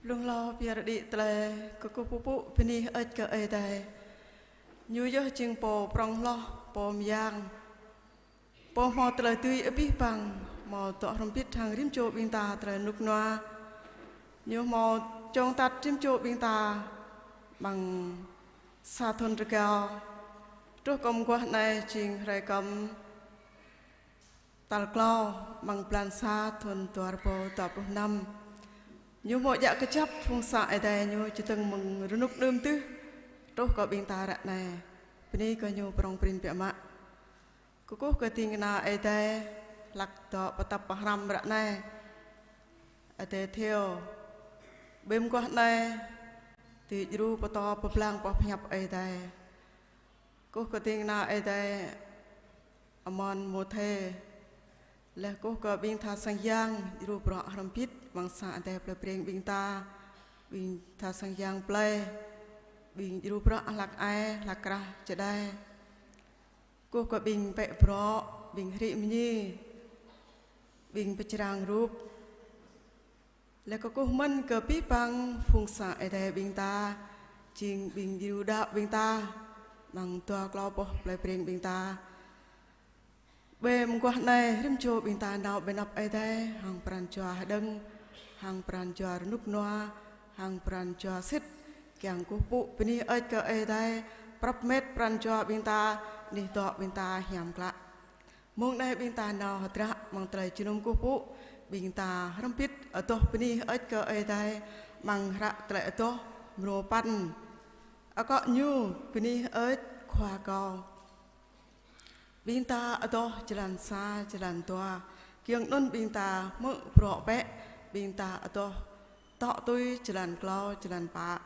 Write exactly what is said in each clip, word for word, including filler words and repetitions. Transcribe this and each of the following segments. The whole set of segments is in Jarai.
Blung hlâo pơyơr đĭ tơlơi kơkuh pơpŭ bơni hơơč kơ Ơi Adai. Ñu yơh jing Pô prŏng hloh, Pô mơyang, Pô hmâo tơlơi dưi abih bang, hmâo dŏ hrŏm hơbĭt hăng rĭm čô ƀing ta tơlơi rơnŭk rơnua. Ñu hmâo čŏng atăt rĭm čô ƀing ta amăng sa thŭn rơgao. Truh kơ mơguah anai jing hrơi kơm tal klâo amăng blan sa thŭn dua rơbâo dua pluh năm. Ñu hmâo djă kơjăp phung sang Ơi Adai ñu čơdơ̆ng mơ̆ng rơnŭk đưm tưh truh kơ ƀing ta ră anai. Bơni kơ ñu prŏng prin biă mă. Kơkuh kơ ding kơna Ơi Adai hlak dŏ pơtăp pơhrăm ră anai. Adai Theo, ƀơi mơguah anai, dưi djru pơtô pơblang boh pơhiăp Ơi Adai. Kơkuh kơ ding kơna Ơi Adai Amon Môthê. Laih kơkuh kơ ƀing tha sang yang djru bruă hrŏm hơbĭt amăng sang Ơi Adai plei Breng ƀing ta, ƀing tha sang yang plei, ƀing djru bruă hlak ai, hlak krah čơđai. Kơkuh kơ ƀing pĕ bruă, ƀing hrĭ mơñi, ƀing pơčrang rup. Laih kơkuh mơ̆n kơ abih bang phung sang Ơi Adai ƀing ta, jing ƀing djru đaŏ ƀing ta, amăng dua klâo boh plei Breng ƀing ta. Ƀơi mơguah anai, rĭm čô ƀing ta nao ƀơi anăp Ơi Adai hăng pran jua hơđơ̆ng, hăng pran jua rơnŭk rơnua, hăng pran jua sĭt, kiăng kơkuh pơpŭ bơni hơơč kơ Ơi Adai, prăp met pran jua ƀing ta, anih dŏ ƀing ta hiam klă. Mông anai ƀing ta nao hơdră amăng tơlơi jơnum kơkuh pơpŭ, ƀing ta hrŏm hơbĭt adoh bơni hơơč kơ Ơi Adai amăng hră Tơlơi Adoh mrô păn. Akŏ ñu: Bơni hơơč Khua kâo. Ƀing ta adoh jơlan sa, jơlan dua. Giŏng anŭn ƀing ta hmư̆ bruă bĕ, ƀing ta adoh tŏ tui jơlan klâo, jơlan pă.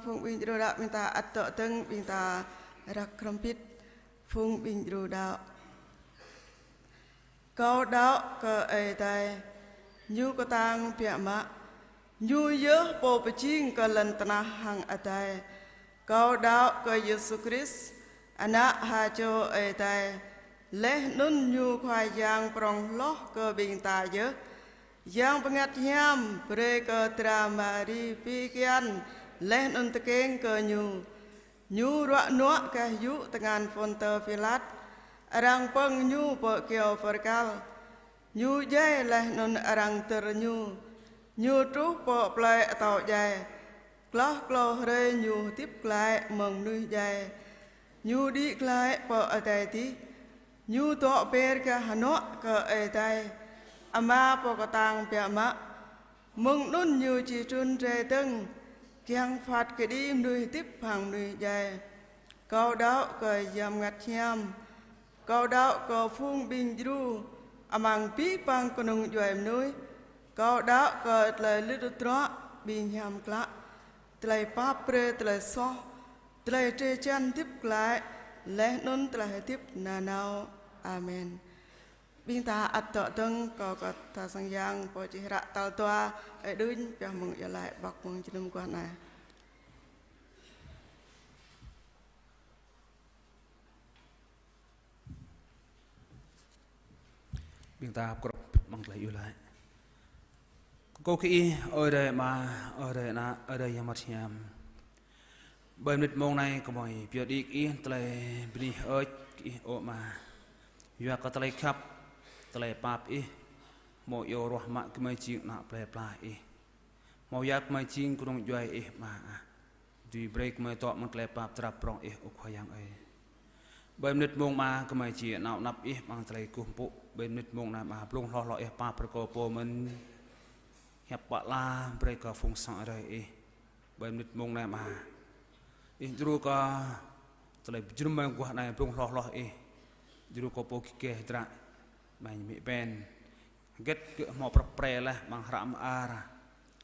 Phung ƀing djru đaŏ ƀing ta ăt dŏ dơ̆ng, ƀing ta răk hrŏm hơbĭt. Phung ƀing djru đaŏ. Kâo đaŏ kơ Ơi Adai, Ñu kơtang biă mă, Ñu yơh Pô pơjing kơ lŏn tơnah hăng adai. Kâo đaŏ kơ Yêsu Krist, Ană ha čô Ơi Adai, laih anŭn Ñu Khua Yang prŏng hloh kơ ƀing ta yơh. Yang Bơngăt Hiam brơi kơ dra Mari pi kian laih anŭn tơkeng kơ Ñu. Ñu ruă nuă gah yŭ tơngan Pôntơ Pilat, arăng pơ̆ng Ñu pơ kyâo pơrkal. Ñu djai laih anŭn arăng dơr Ñu. Ñu truh pơ plơi atâo djai. Hloh klâo hrơi Ñu hơdip glaĭ mơ̆ng mơnuih djai. Ñu đĭ glaĭ pơ adai adih. Ñu dŏ ber gah hơnuă kơ Ơi Adai Ama Pô kơtang biă mă. Mơ̆ng anŭn Ñu či trŭn rai dơ̆ng, kiăng phat kơđi mơnuih hơdip hăng mơnuih djai. Kâo đaŏ kơ Yang Bơngăt Hiam. Kâo đaŏ kơ phung ƀing djru amăng abih bang kơnung djuai mơnuih. Kâo đaŏ kơ tơlơi lŭt tơdruă ƀing hiam klă, tơlơi pap brơi tơlơi soh, tơlơi drơi jăn hơdip glaĭ, laih anŭn tơlơi hơdip nanao. Amen. Ƀing ta ăt dŏ dơ̆ng, kâo kơ ta sang yang pô čih hră tal dua, ơi Đuñ, pioh mơ̆ng iâu laĭ bŏk mơ̆ng jơnum guah anai. Ƀing ta pơkrŏp mơ̆ng tơlơi iâu laĭ. Kơkuh kơ Ih, Ơi Adai Ama, Ơi Adai Ană, Ơi Adai Yang Bơngăt Hiam. Ƀơi mơnit mông anai gơmơi pioh đĭ kơ Ih tơlơi bơni hơơč kơ Ih, ơ Ama. Yua kơ tơlơi khăp, tơlơi pap Ih, hmâo iâu ruah mă gơmơi jing ană plei pla Ih. Hmâo yap gơmơi jing kơnung djuai Ih, Ama ah. Dưi brơi gơmơi dŏ amăng tơlơi pap drap prŏng Ih, ơ Khua Yang ơi. Ƀơi mơnit mông Ama, gơmơi či nao anăp Ih amăng tơlơi kơkuh pơpŭ. Ƀơi mơnit mông anai Ama, blung hloh hloh Ih pap rơkâo pô mơ̆n hiăp pơala brơi kơ phung sang Ơi Adai Ih. Ƀơi mơnit mông anai Ama, Ih djru kơ tơlơi pơjơnum mơguah anai blung hloh hloh Ih. Djru kơ pô gih geh hơdră, mă ñu mĭ ƀen. Hơget gơ̆ hmâo prăp pre laih amăng hră mơar.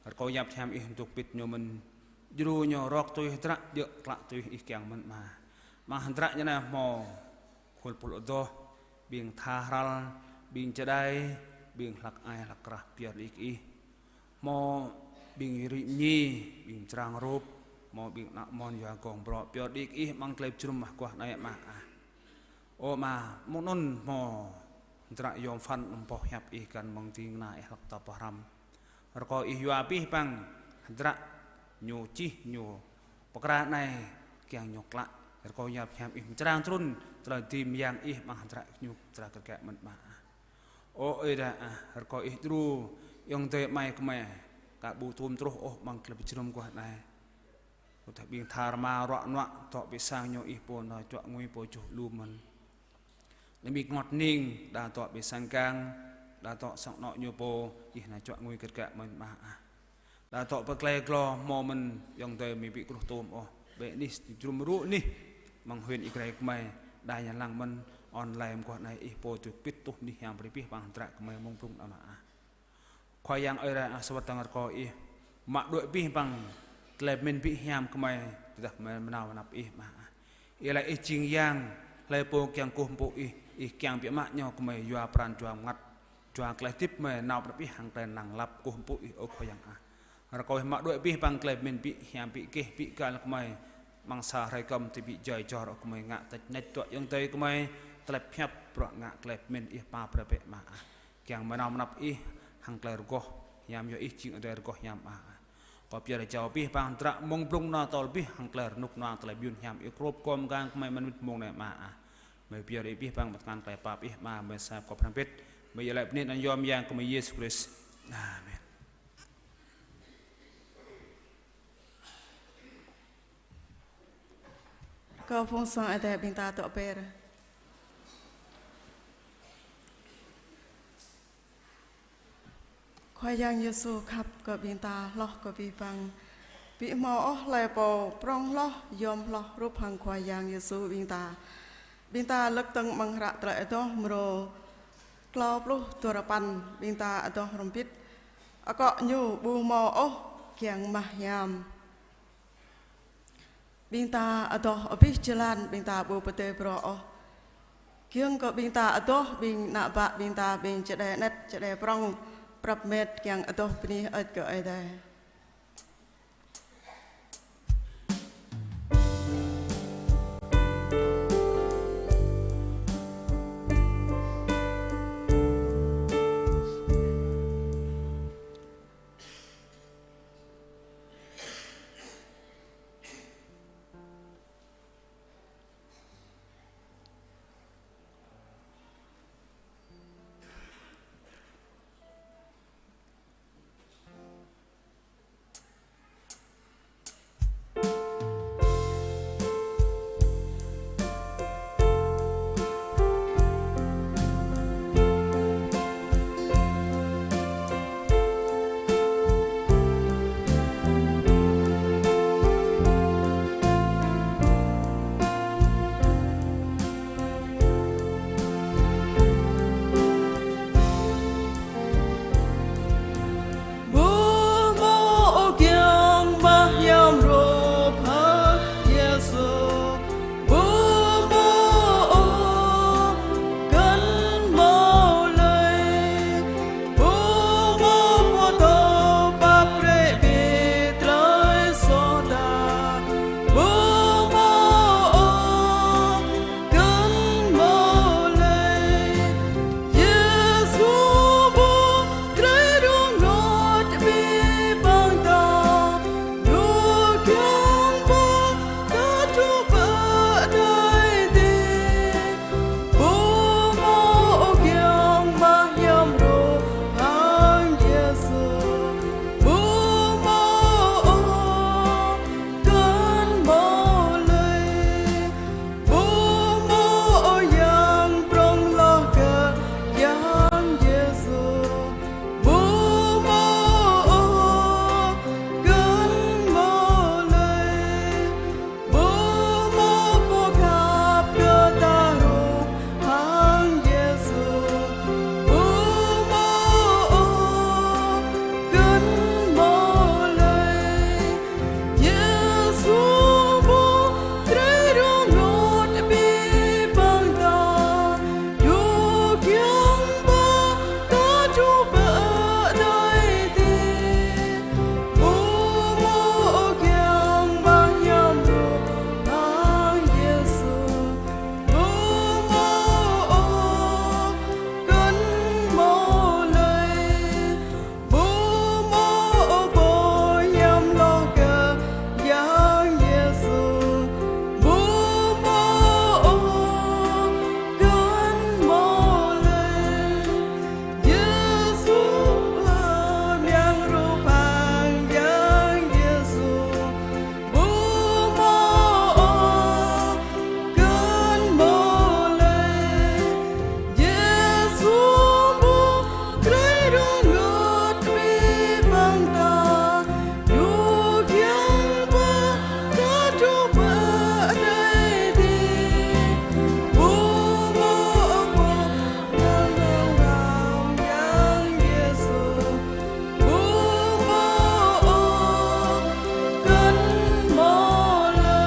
Rơkâo Yang Bơngăt Hiam Ih dŏ pĭt ñu mơ̆n. Djru ñu rŏk tui hơdră, djơ̆ klă tui Ih kiăng mơ̆n Ama. Amăng hơdră ñu anai hmâo khul pul adoh, ƀing tha hrăl, ƀing čơđai, ƀing hlăk ai hlăk krah, pioh đĭ kơ Ih. Hmâo ƀing rĭ mơñi, ƀing črang rup, hmâo ƀing ană mon yua gong brŏ, pioh đĭ kơ Ih amăng tơlơi pơjơnum mơguah anai Ama ah. Ơ Ama, mơ̆ng anŭn hmâo hơdră yom phăn lơ̆m boh hiăp Ih găn mơ̆ng ding kơna Ih hlăk ta pơhrăm. Rơkâo Ih yua abih bang hơdră ñu čih, ñu pơkra anai kiăng ñu klă. Rơkâo Yang Bơngăt Hiam Ih mơčrang trŭn tơlơi dưi mơyang Ih amăng hơdră ñu, hơdră kơrkă mơ̆n Ama ah. Ơ Ơi Adai ah, rơkâo Ih djru ayŏng adơi amai gơmơi, ka ƀu tŭm truh ôh amăng tơlơi pơjơnum mơguah anai. Kơtơ̆ ƀing tha rơma ruă nuă, dŏ ƀơi sang ñu Ih pô nao čuă ngui pô čuh lu mơ̆n. Anai ƀing rơngot hning, đa dŏ ƀơi sang gang, đa dŏ sang anŏ ñu pô, Ih nao čuă ngui kơrkă mơ̆n Ama ah. Đa dŏ pơ tơlơi glô hmâo mơ̆n ayŏng adơi gơmơi ƀu kơruh tŭm ôh. Ƀơi anih jơnum rŭ anih amăng huyện Ia Grai gơmơi, đa ñu lăng mơ̆n online mơguah anai Ih pô dŏ pĭt tuh anih hiam brơi abih bang hơdră gơmơi mơ̆ng blung Ama ah. Khua Yang ơi Adai ah, sa wơ̆t dơ̆ng rơkâo Ih mă đuaĭ abih bang tơlơi pơmĭn ƀĭ hiam gơmơi, tơdah gơmơi mơnao anăp Ih Ama ah. Iâu laĭ Ih jing Yang, hlơi pô kiăng kơkuh pơpŭ Ih, Ih kiăng biă mă ñu gơmơi yua pran jua bơngăt, yua tơlơi hơdip gơmơi nao pơ anăp Ih hăng tơlơi năng lăp kơkuh pơpŭ Ih, ơ Khua Yang ah. Rơkâo Ih mă đuaĭ abih bang tơlơi pơmĭn ƀĭ hiam ƀĭ gêh ƀĭ gal gơmơi, amăng sa hrơi kơm tơl ƀĭ joi jor ôh gơmơi ngă tĕč nĕč dŏ ayŏng adơi gơmơi, tơlơi pơhiăp bruă ngă tơlơi pơmĭn Ih pap brơi bĕ Ama ah. Kiăng mơnao anăp Ih hăng tơlơi rơgoh hiam, yua Ih jing Ơi Adai rơgoh hiam Ama ah. Kâo pơyơr jao abih bang hơdră mơ̆ng blung nao tơl abih hăng tơlơi rơnŭk rơnua, tơlơi mơyun hiam Ih krôp gom gang gơmơi mơnit mông anai Ama ah. Gơmơi pơyơr abih bang pơtơngan tơlơi pap Ih Ama, gơmơi sa pơkŏp hrăm pĭt. Gơmơi iâu laĭ bơni anăn yom Yang gơmơi Yêsu Krist. Amen. Kơ phung sang Ơi Adai ƀing ta dŏ ber. Khua Yang Yêsu khăp kơ ƀing ta hloh kơ abih bang. Ƀu hmâo ôh hlơi pô prŏng hloh, yom hloh hrup hăng Khua Yang Yêsu ƀing ta. Ƀing ta lơ̆k dơ̆ng amăng hră Tơlơi Adoh mrô klâo pluh duarơpăn, ƀing ta adoh hrŏm hơbĭt. Akŏ ñu ƀu hmâo ôh kiăng mah hiam. Ƀing ta adoh abih jơlan, ƀing ta ƀu pơdơi brŏ ôh. Giŏng kơ ƀing ta adoh, ƀing ană bă ƀing ta, ƀing čơđai anet, čơđai prŏng, prăp met kiăng adoh bơni hơơč kơ Ơi Adai. Ƀu hmâo ôh kiăng mă hiam hrup hăng Yêsu. Ƀu hmâo ôh kơnang mơlơi. Ƀu hmâo pô tơpă brơi ƀing tơlơi soh ta. Ƀu hmâo ôh kơnang mơlơi. Yêsu ƀu brơi rơngot ƀơi ƀing ta, ñu kiăng pơkă truh pơ adai adih. Ƀu hmâo ôh kiăng mă hiam hrup hăng Yêsu. Ƀu hmâo ôh kơnang mơlơi. Ƀu hmâo ôh yang prŏng hloh kơ Yang Yêsu. Ƀu hmâo ôh kơnang mơlơi. Ƀu hmâo pô khăp kơ ta hrup hăng Yêsu. Ƀu hmâo ôh kơnang mơlơi. Yêsu ƀu brơi rơngot ƀơi ƀing ta, ñu kiăng pơkă truh pơ adai adih. Ƀu hmâo ôh kiăng mă hiam hrup hăng Yêsu. Ƀu hmâo ôh kơnang mơlơi. Ƀu hmâo ôh pô hiam hloh kơ Yang Yêsu. Ƀu hmâo ôh kơnang mơlơi. Yêsu hiam hrup hăng Yang Yêsu. Ƀu hmâo ôh kơnang mơlơi. Yêsu ƀu brơi rơngot ƀơi ƀing ta, ñu kiăng pơkă truh pơ adai adih. Ƀu hmâo ôh pô hiam hloh hăng Yang Yêsu. Ƀu hmâo ôh kơnang mơlơi.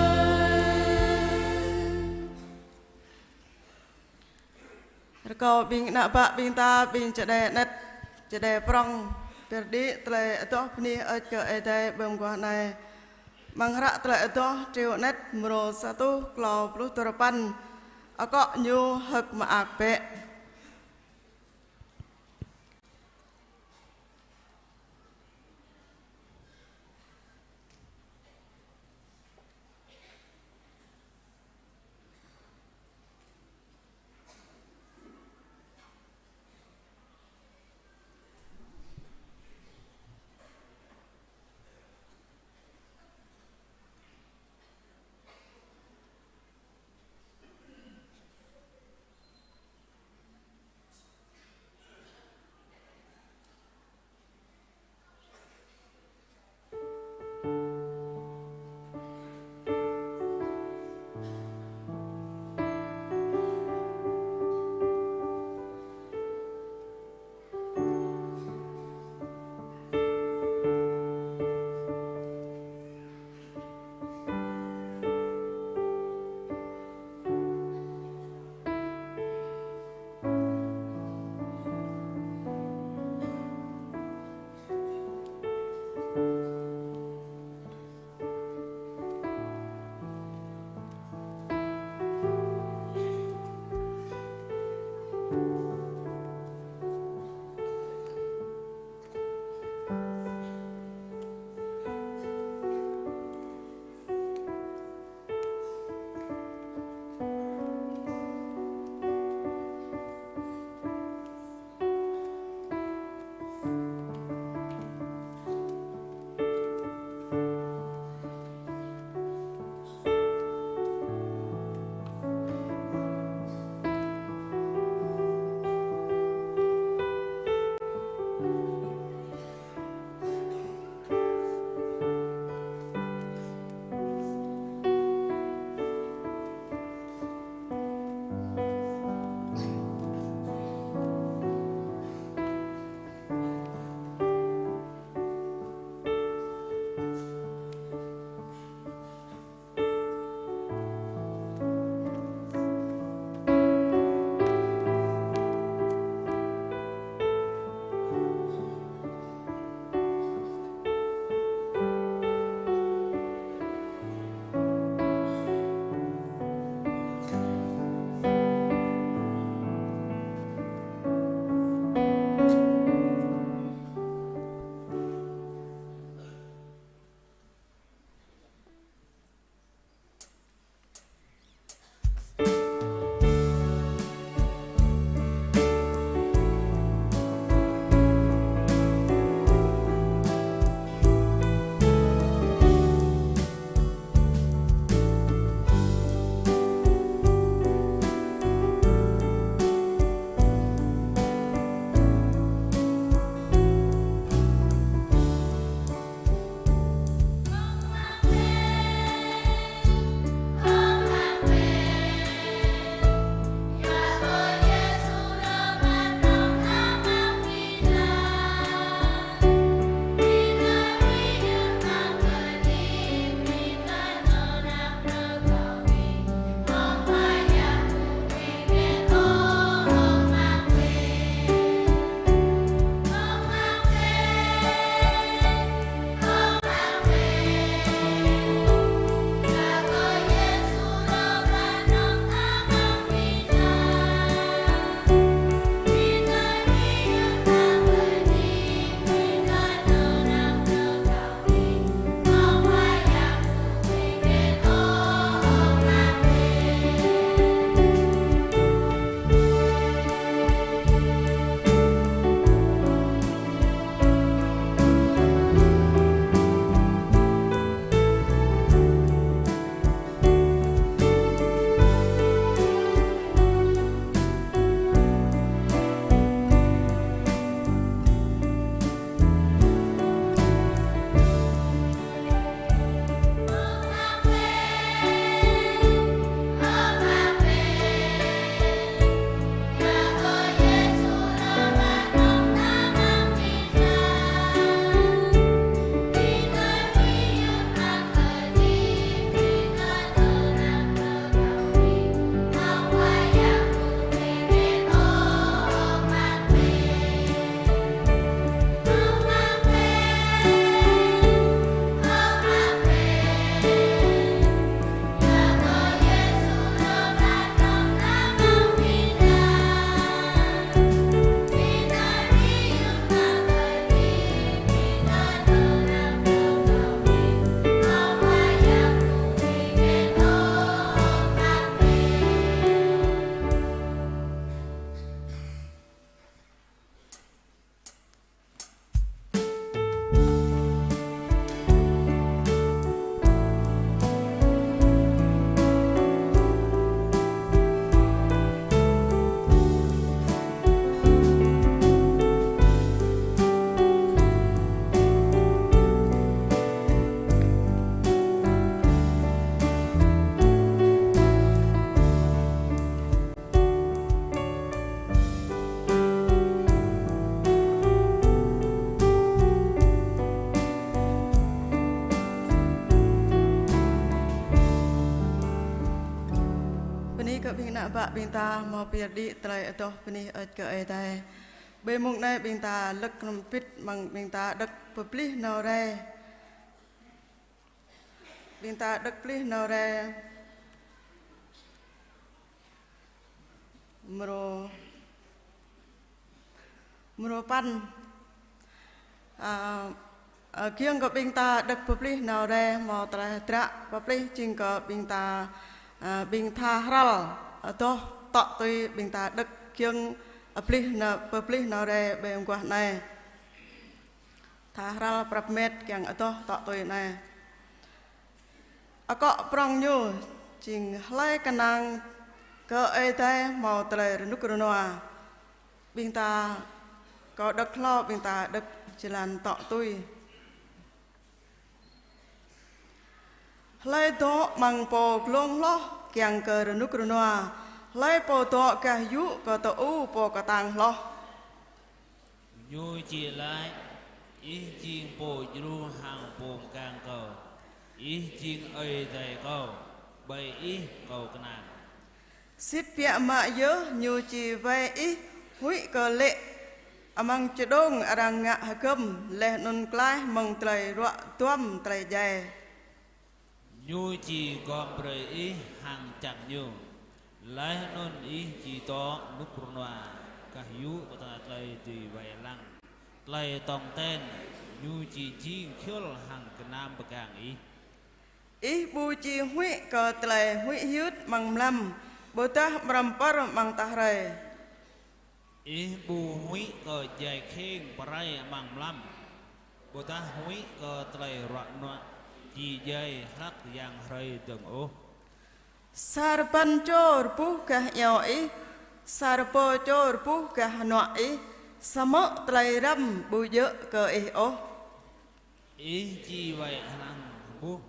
Rơkâo ƀing ană bă ƀing ta, ƀing čơđai anet, čơđai prŏng, pơđĭ tơlơi adoh bơni hơơč kơ Ơi Adai ƀơi mơguah anai. Amăng hră tơlơi adoh triu anet mrô sa rơtuh klâo pluh duapăn. Akŏ ñu: Hơ̆k mơak bĕ. Ƀing ta hmâo pơyơr đĭ tơlơi adoh bơni hơơč kơ Ơi Adai. Ƀơi mông anai ƀing ta lơ̆k hrŏm hơbĭt amăng ƀing ta đŏk pơplih nao rai. Ƀing ta đŏk pơplih nao rai mrô, mrô păn. A, a, kiăng kơ ƀing ta đŏk pơplih nao rai hmâo tơlơi hơdră pơplih jing kơ ƀing ta, a, ƀing tha hrăl adoh tŏ tui ƀing ta đŏk kiăng pơplih nao, pơplih nao rai ƀơi mơguah anai. Tha hrăl prăp met kiăng adoh tŏ tui anai. Akŏ prŏng ñu jing hlơi kơnang kơ Ơi Adai hmâo tơlơi rơnŭk rơnua. Ƀing ta, kâo đŏk hlâo ƀing ta đŏk jơlan tŏ tui. Hlơi dŏ amăng pô glông hloh kiăng kơ rơnŭk rơnua, hlơi pô dŏ gah yŭ kơ tơŭ pô kơtang hloh. Ñu či laĭ: Ih jing pô djru hăng pô mơkang kâo. Ih jing Ơi Adai kâo, ƀơi Ih kâo kơnang. Sĭt biă mă yơh ñu či wai ih huĭ kơ lê̆ amăng čơđông arăng ngă hơgơm, laih anŭn klaih mơ̆ng tơlơi ruă duăm tơlơi djai. Ñu či gom brơi ih hăng čang ñu, laih anŭn ih či dŏ rơnŭk rơnua gah yŭ kơ tơlơi dưi wai lăng, tơlơi tong ten. Ñu či jing khul hăng gơnam pơgang ih. Ih ƀu či huĭ kơ tơlơi huĭ hyưt amăng mlam, ƀôdah amrăm pơr amăng tah hrơi. Ih ƀu huĭ kơ djai kheng pơrai amăng mlam, ƀôdah huĭ kơ tơlơi ruă nuă či djai hlăk yang hrơi dơ̆ng ôh. Sa rơbăn čô rơbuh gah iâu ih, sa rơbâo čô rơbuh gah hơnuă ih, samơ̆ tơlơi răm ƀu djơ̆ kơ ih ôh. Ih či wai lăng hơbuh,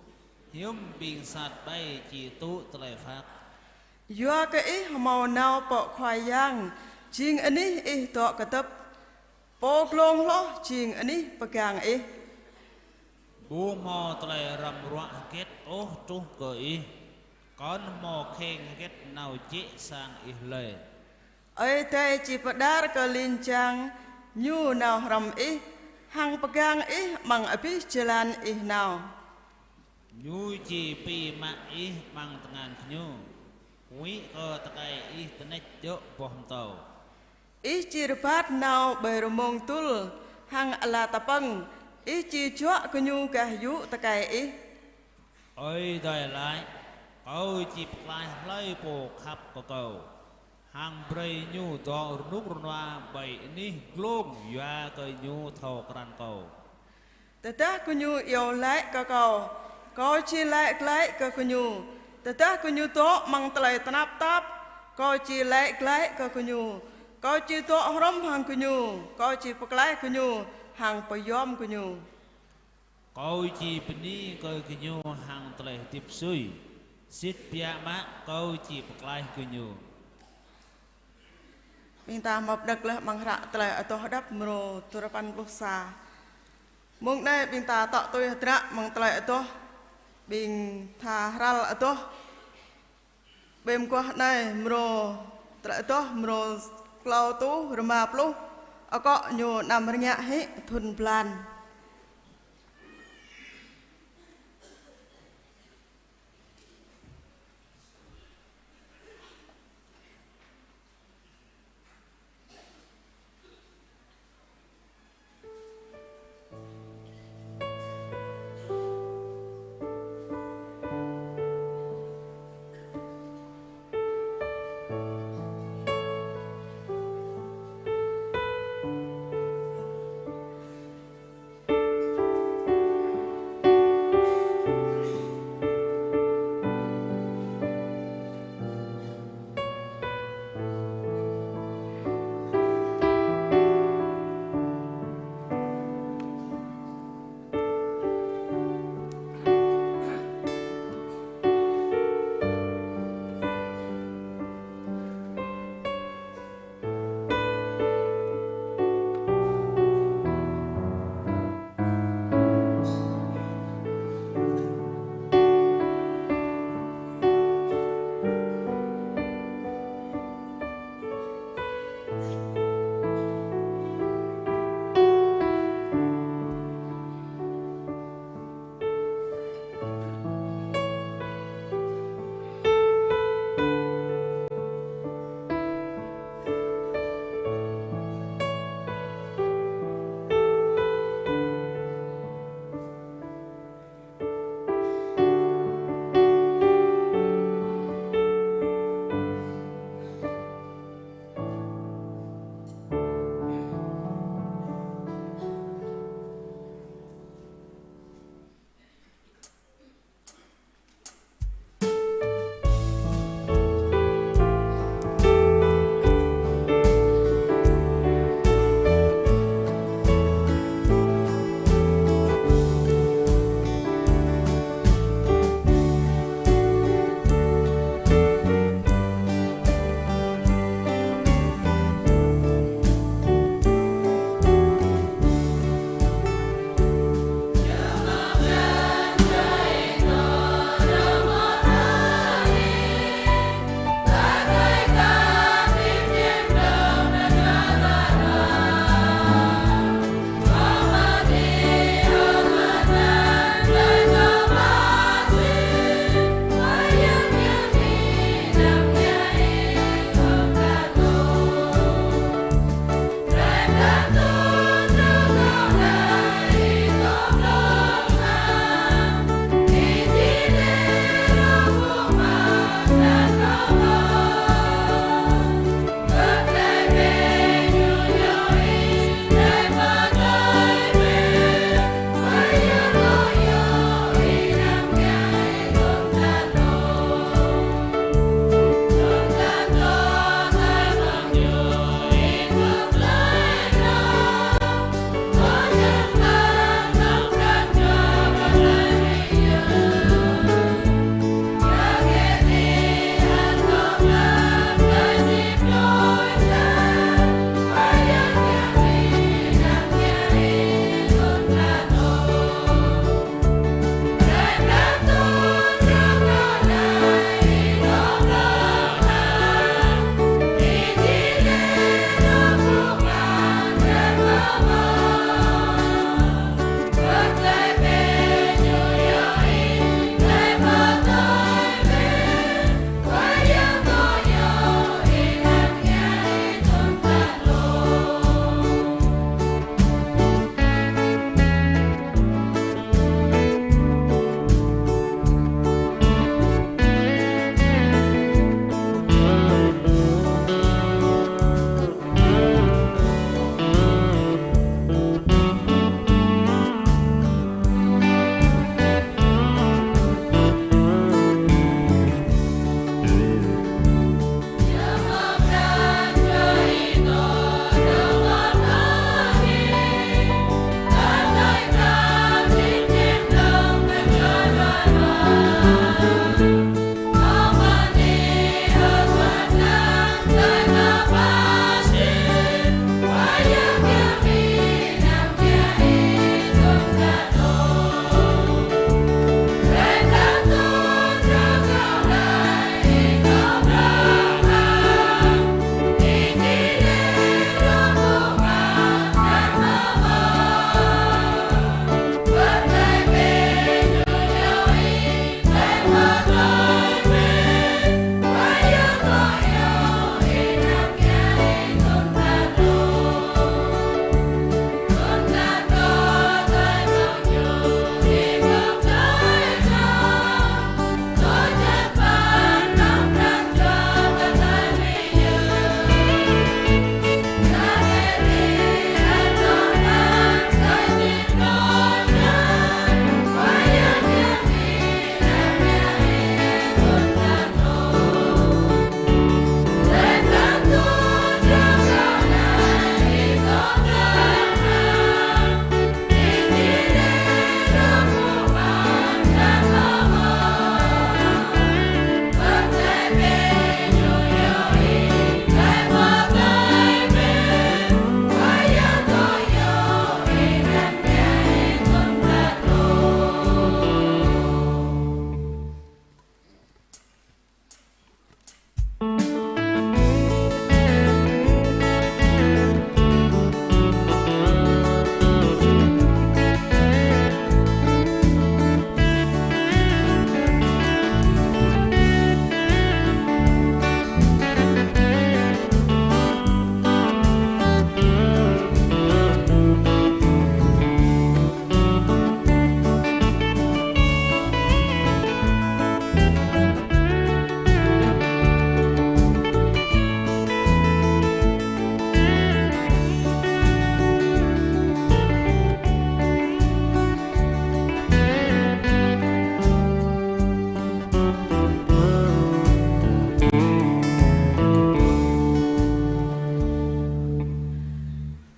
hiư̆m ƀing sat ƀai či tŭ tơlơi phat. Yua kơ ih hmâo nao pơ Khua Yang, jing anih ih dŏ kơdŏp. Pô glông hloh jing anih pơgang ih. Ƀu hmâo tơlơi răm ruă hơget ôh truh kơ ih, kŏn hmâo kheng hơget nao jĕ sang ih lơi. Ơi Adai či pơđar kơ ling jang ñu nao hrŏm ih, hăng pơgang ih amăng abih jơlan ih nao. Ñu či pi mă ih amăng tơngan gơñu, huĭ kơ tơkai ih tơneč djơ̆ boh pơtâo. Ih či rơbat nao ƀơi rơmông dŭl hăng ala tơpơ̆ng, ih či juă gơñu gah yŭ tơkai ih. Ơi Adai laĭ: Kâo či pơklaih hlơi pô khăp kơ kâo, hăng brơi ñu dŏ rơnŭk rơnua ƀơi anih glông yua kơ ñu thâo krăn kâo. Tơdah gơñu iâu laĭ kơ kâo, kâo či laĭ glaĭ kơ gơñu. Tơdah gơñu dŏ amăng tơlơi tơnap tap, kâo či laĭ glaĭ kơ gơñu. Kâo či dŏ hrŏm hăng gơñu, kâo či pơklaih gơñu hăng pơyom gơñu. Kâo či bơni kơ gơñu hăng tơlơi hơdip sui, sĭt biă mă kâo či pơklaih gơñu. Ƀing ta hmâo pơđŏk laih amăng hră Tơlơi Adoh Hơđăp mrô duarơpăn pluh sa. Mông anai ƀing ta tŏ tui hơdră amăng tơlơi adoh ƀing tha hrăl adoh. Ƀơi mơguah anai mrô, tơlơi adoh mrô klâo rơtuh rơma pluh, akŏ ñu anăm rơngiă hĭ thŭn blan.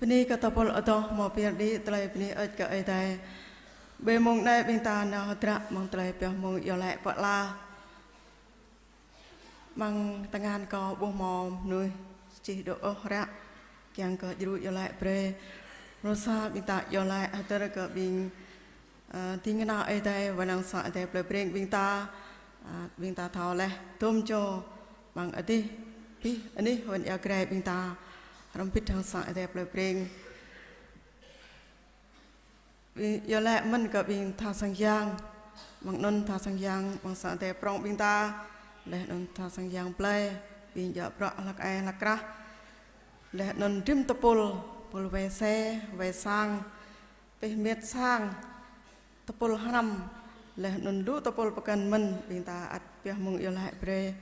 Bơni kơ tơpul adoh hmâo pơyơr đĭ tơlơi bơni hơơč kơ Ơi Adai. Ƀơi mông anai ƀing ta nao hơdră amăng tơlơi pioh mông iâu laĭ pơala. Amăng tơngan kâo ƀu hmâo mơnuih čih dŏ ôh ră, kiăng kơ djru iâu laĭ brơi. Rơsa ƀing ta iâu laĭ hơdơr kơ ƀing, ơ, ding kơna Ơi Adai, wai lăng sang Ơi Adai plơi Breng ƀing ta, ơ, ƀing ta thâo laih, dôm čô amăng adih, abih anih wơ̆n ia grai ƀing ta, hrŏm hơbĭt hăng sang Ơi Adai plơi Breng. Ƀing iâu laĭ mơ̆n kơ ƀing tha sang yang, amăng anŭn tha sang yang, amăng sang Ơi Adai prŏng ƀing ta, laih anŭn tha sang yang plơi, ƀing djă bruă hlăk ai hlăk krah, laih anŭn rĭm tơpul, Tơpul wai se, wai sang, pih miet sang, tơpul hrăm, laih anŭn lu tơpul pơkŏn mơ̆n, ƀing ta ăt pioh mơ̆ng iâu laĭ brơi.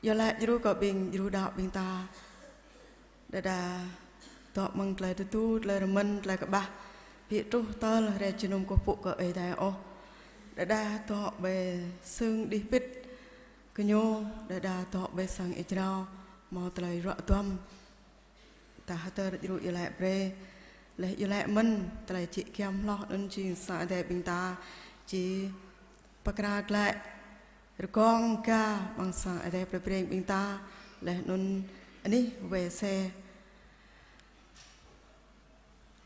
Iâu laĭ djru kơ ƀing djru đaŏ ƀing ta. Đơđa dŏ mơ̆ng tơlơi tơdu, tơlơi rơmơ̆n, tơlơi kơƀah. Ƀu truh tơl rai jơnum kơkuh pơpŭ kơ Ơi Adai ôh. Đơđa dŏ ƀơi sưng đih pĭt kơ ñu, đơđa dŏ ƀơi sang ia jrao, hmâo tơlơi ruă duăm. Ta hơdơr djru iâu laĭ brơi, laih iâu laĭ mơ̆n, tơlơi či giăm hloh anŭn jing sang Ơi Adai ƀing ta, či pơkra glaĭ rơgong ga amăng sang Ơi Adai plei Breng ƀing ta, laih anŭn anih wai se.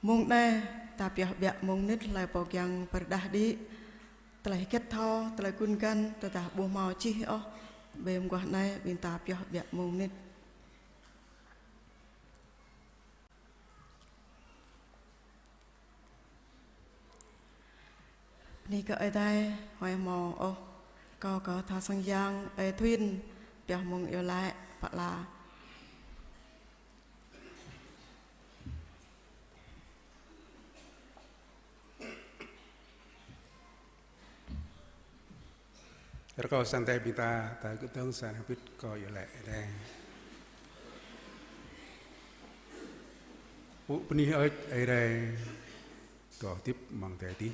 Mông anai, ta pioh ƀiă mông mơnit hlơi pô kiăng pơrơđah đĭ, tơlơi hơget thâo, tơlơi gun găn, tơdah ƀu hmâo čih ôh, ƀơi mơguah anai, ƀing ta pioh ƀiă mông mơnit. Bơni kơ Ơi Adai, huai hmâo ôh, kâo kơ tha sang yang, Ơi Thuyên, pioh mơ̆ng iâu laĭ, pă la. Rơkâo sang Ơi Adai ƀing ta, ta gơ̆ dơ̆ng sa hrơi pĭt kơ iâu laĭ Ơi Adai. Pơpŭ bơni hơơč Ơi Adai, dŏ hơdip amăng adai adih.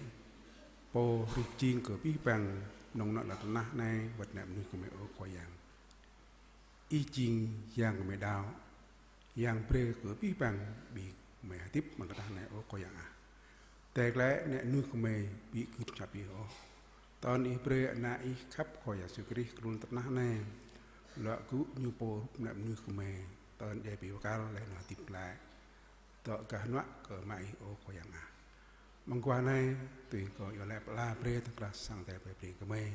Pô hrih jing kơ abih bang mơnơ̆ng anŏ lŏn tơnah anai, wơ̆t ană mơnuih gơmơi ơ Khua Yang. Ih jing Yang gơmơi đaŏ, Yang brơi kơ abih bang ƀing gơmơi hơdip amăng lŏn tơnah anai ơ Khua Yang ah. Tơl glaĭ ană mơnuih gơmơi ƀu gưt čăp Ih ôh. Tơl Ih brơi Ană Ih khăp Khua Yang Yêsu Krist kơnŭn lŏn tơnah anai. Luă gŭ Ñu pô hrup ană mơnuih gơmơi. Tơl djai ƀơi bơkal laih anŭn hơdip glaĭ. Dŏ gah hnuă kơ Ama Ih ơ Khua Yang ah. Mơguah anai, tui kâo iâu laĭ pơala brơi tơkrah sang Ơi Adai plei Breng gơmơi.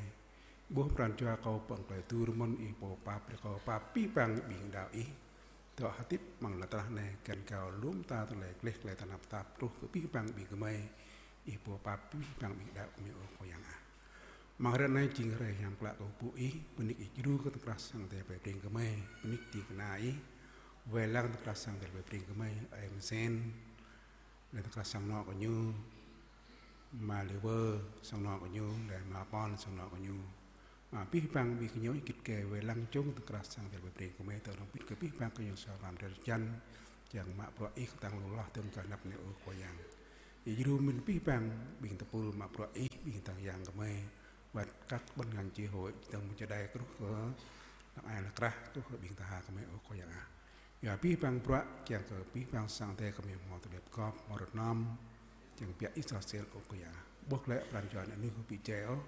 Ƀuh pran jua kâo pơ̆ng tơlơi tui rơmơ̆n Ih pô pap brơi kâo pap abih bang ƀing đaŏ Ih. Dŏ hơdip amăng lŏn tơnah anai găn gao lŏm ta tơlơi gleh tơlơi tơnap tap truh kơ abih bang ƀing gơmơi. Ih pô pap abih bang ƀing đaŏ gơmơi ơ Khua Yang ah. Mơ̆ng hrơi anai jing hrơi hiam klă kơ pơpŭ Ih, bơni kơ Ih djru kơ tơkrah sang Ơi Adai plei Breng gơmơi, bơni kơ tơlơi kơna Ih, wai lăng tơkrah sang Ơi Adai plei Breng gơmơi, Ơi Mơsen, laih tơkrah sang anŏ kơ ñu, Ama Lêwơ sang anŏ kơ ñu, laih Ama Pon sang anŏ kơ ñu. Mă abih bang ƀing gơñu git gai wai lăng čung tơkrah sang Ơi Adai plei Breng gơmơi, tơl rơmbit kơ abih bang gơñu sa mlam drơi jăn, čang mă bruă Ih kơtang lu hloh dơ̆ng gah anăp anai ơ Khua Yang. Ih djru mĭn abih bang ƀing tơpul mă bruă Ih, ƀing tang yang gơmơi, wơ̆t kăk ƀôn ngăn či hôi, dơ̆ng mơ̆ng čơđai truh kơ lăng ai lăng krah, truh kơ ƀing tha gơmơi ơ Khua Yang ah. Yua abih bang bruă kiăng kơ abih bang sang Ơi Adai gơmơi hmâo tơlơi pơgop, hmâo rơnŏm, kiăng biă Ih sa sel ơ Khua Yang. Ƀuh glaĭ pran jua ană mơnuih ƀu djai ôh,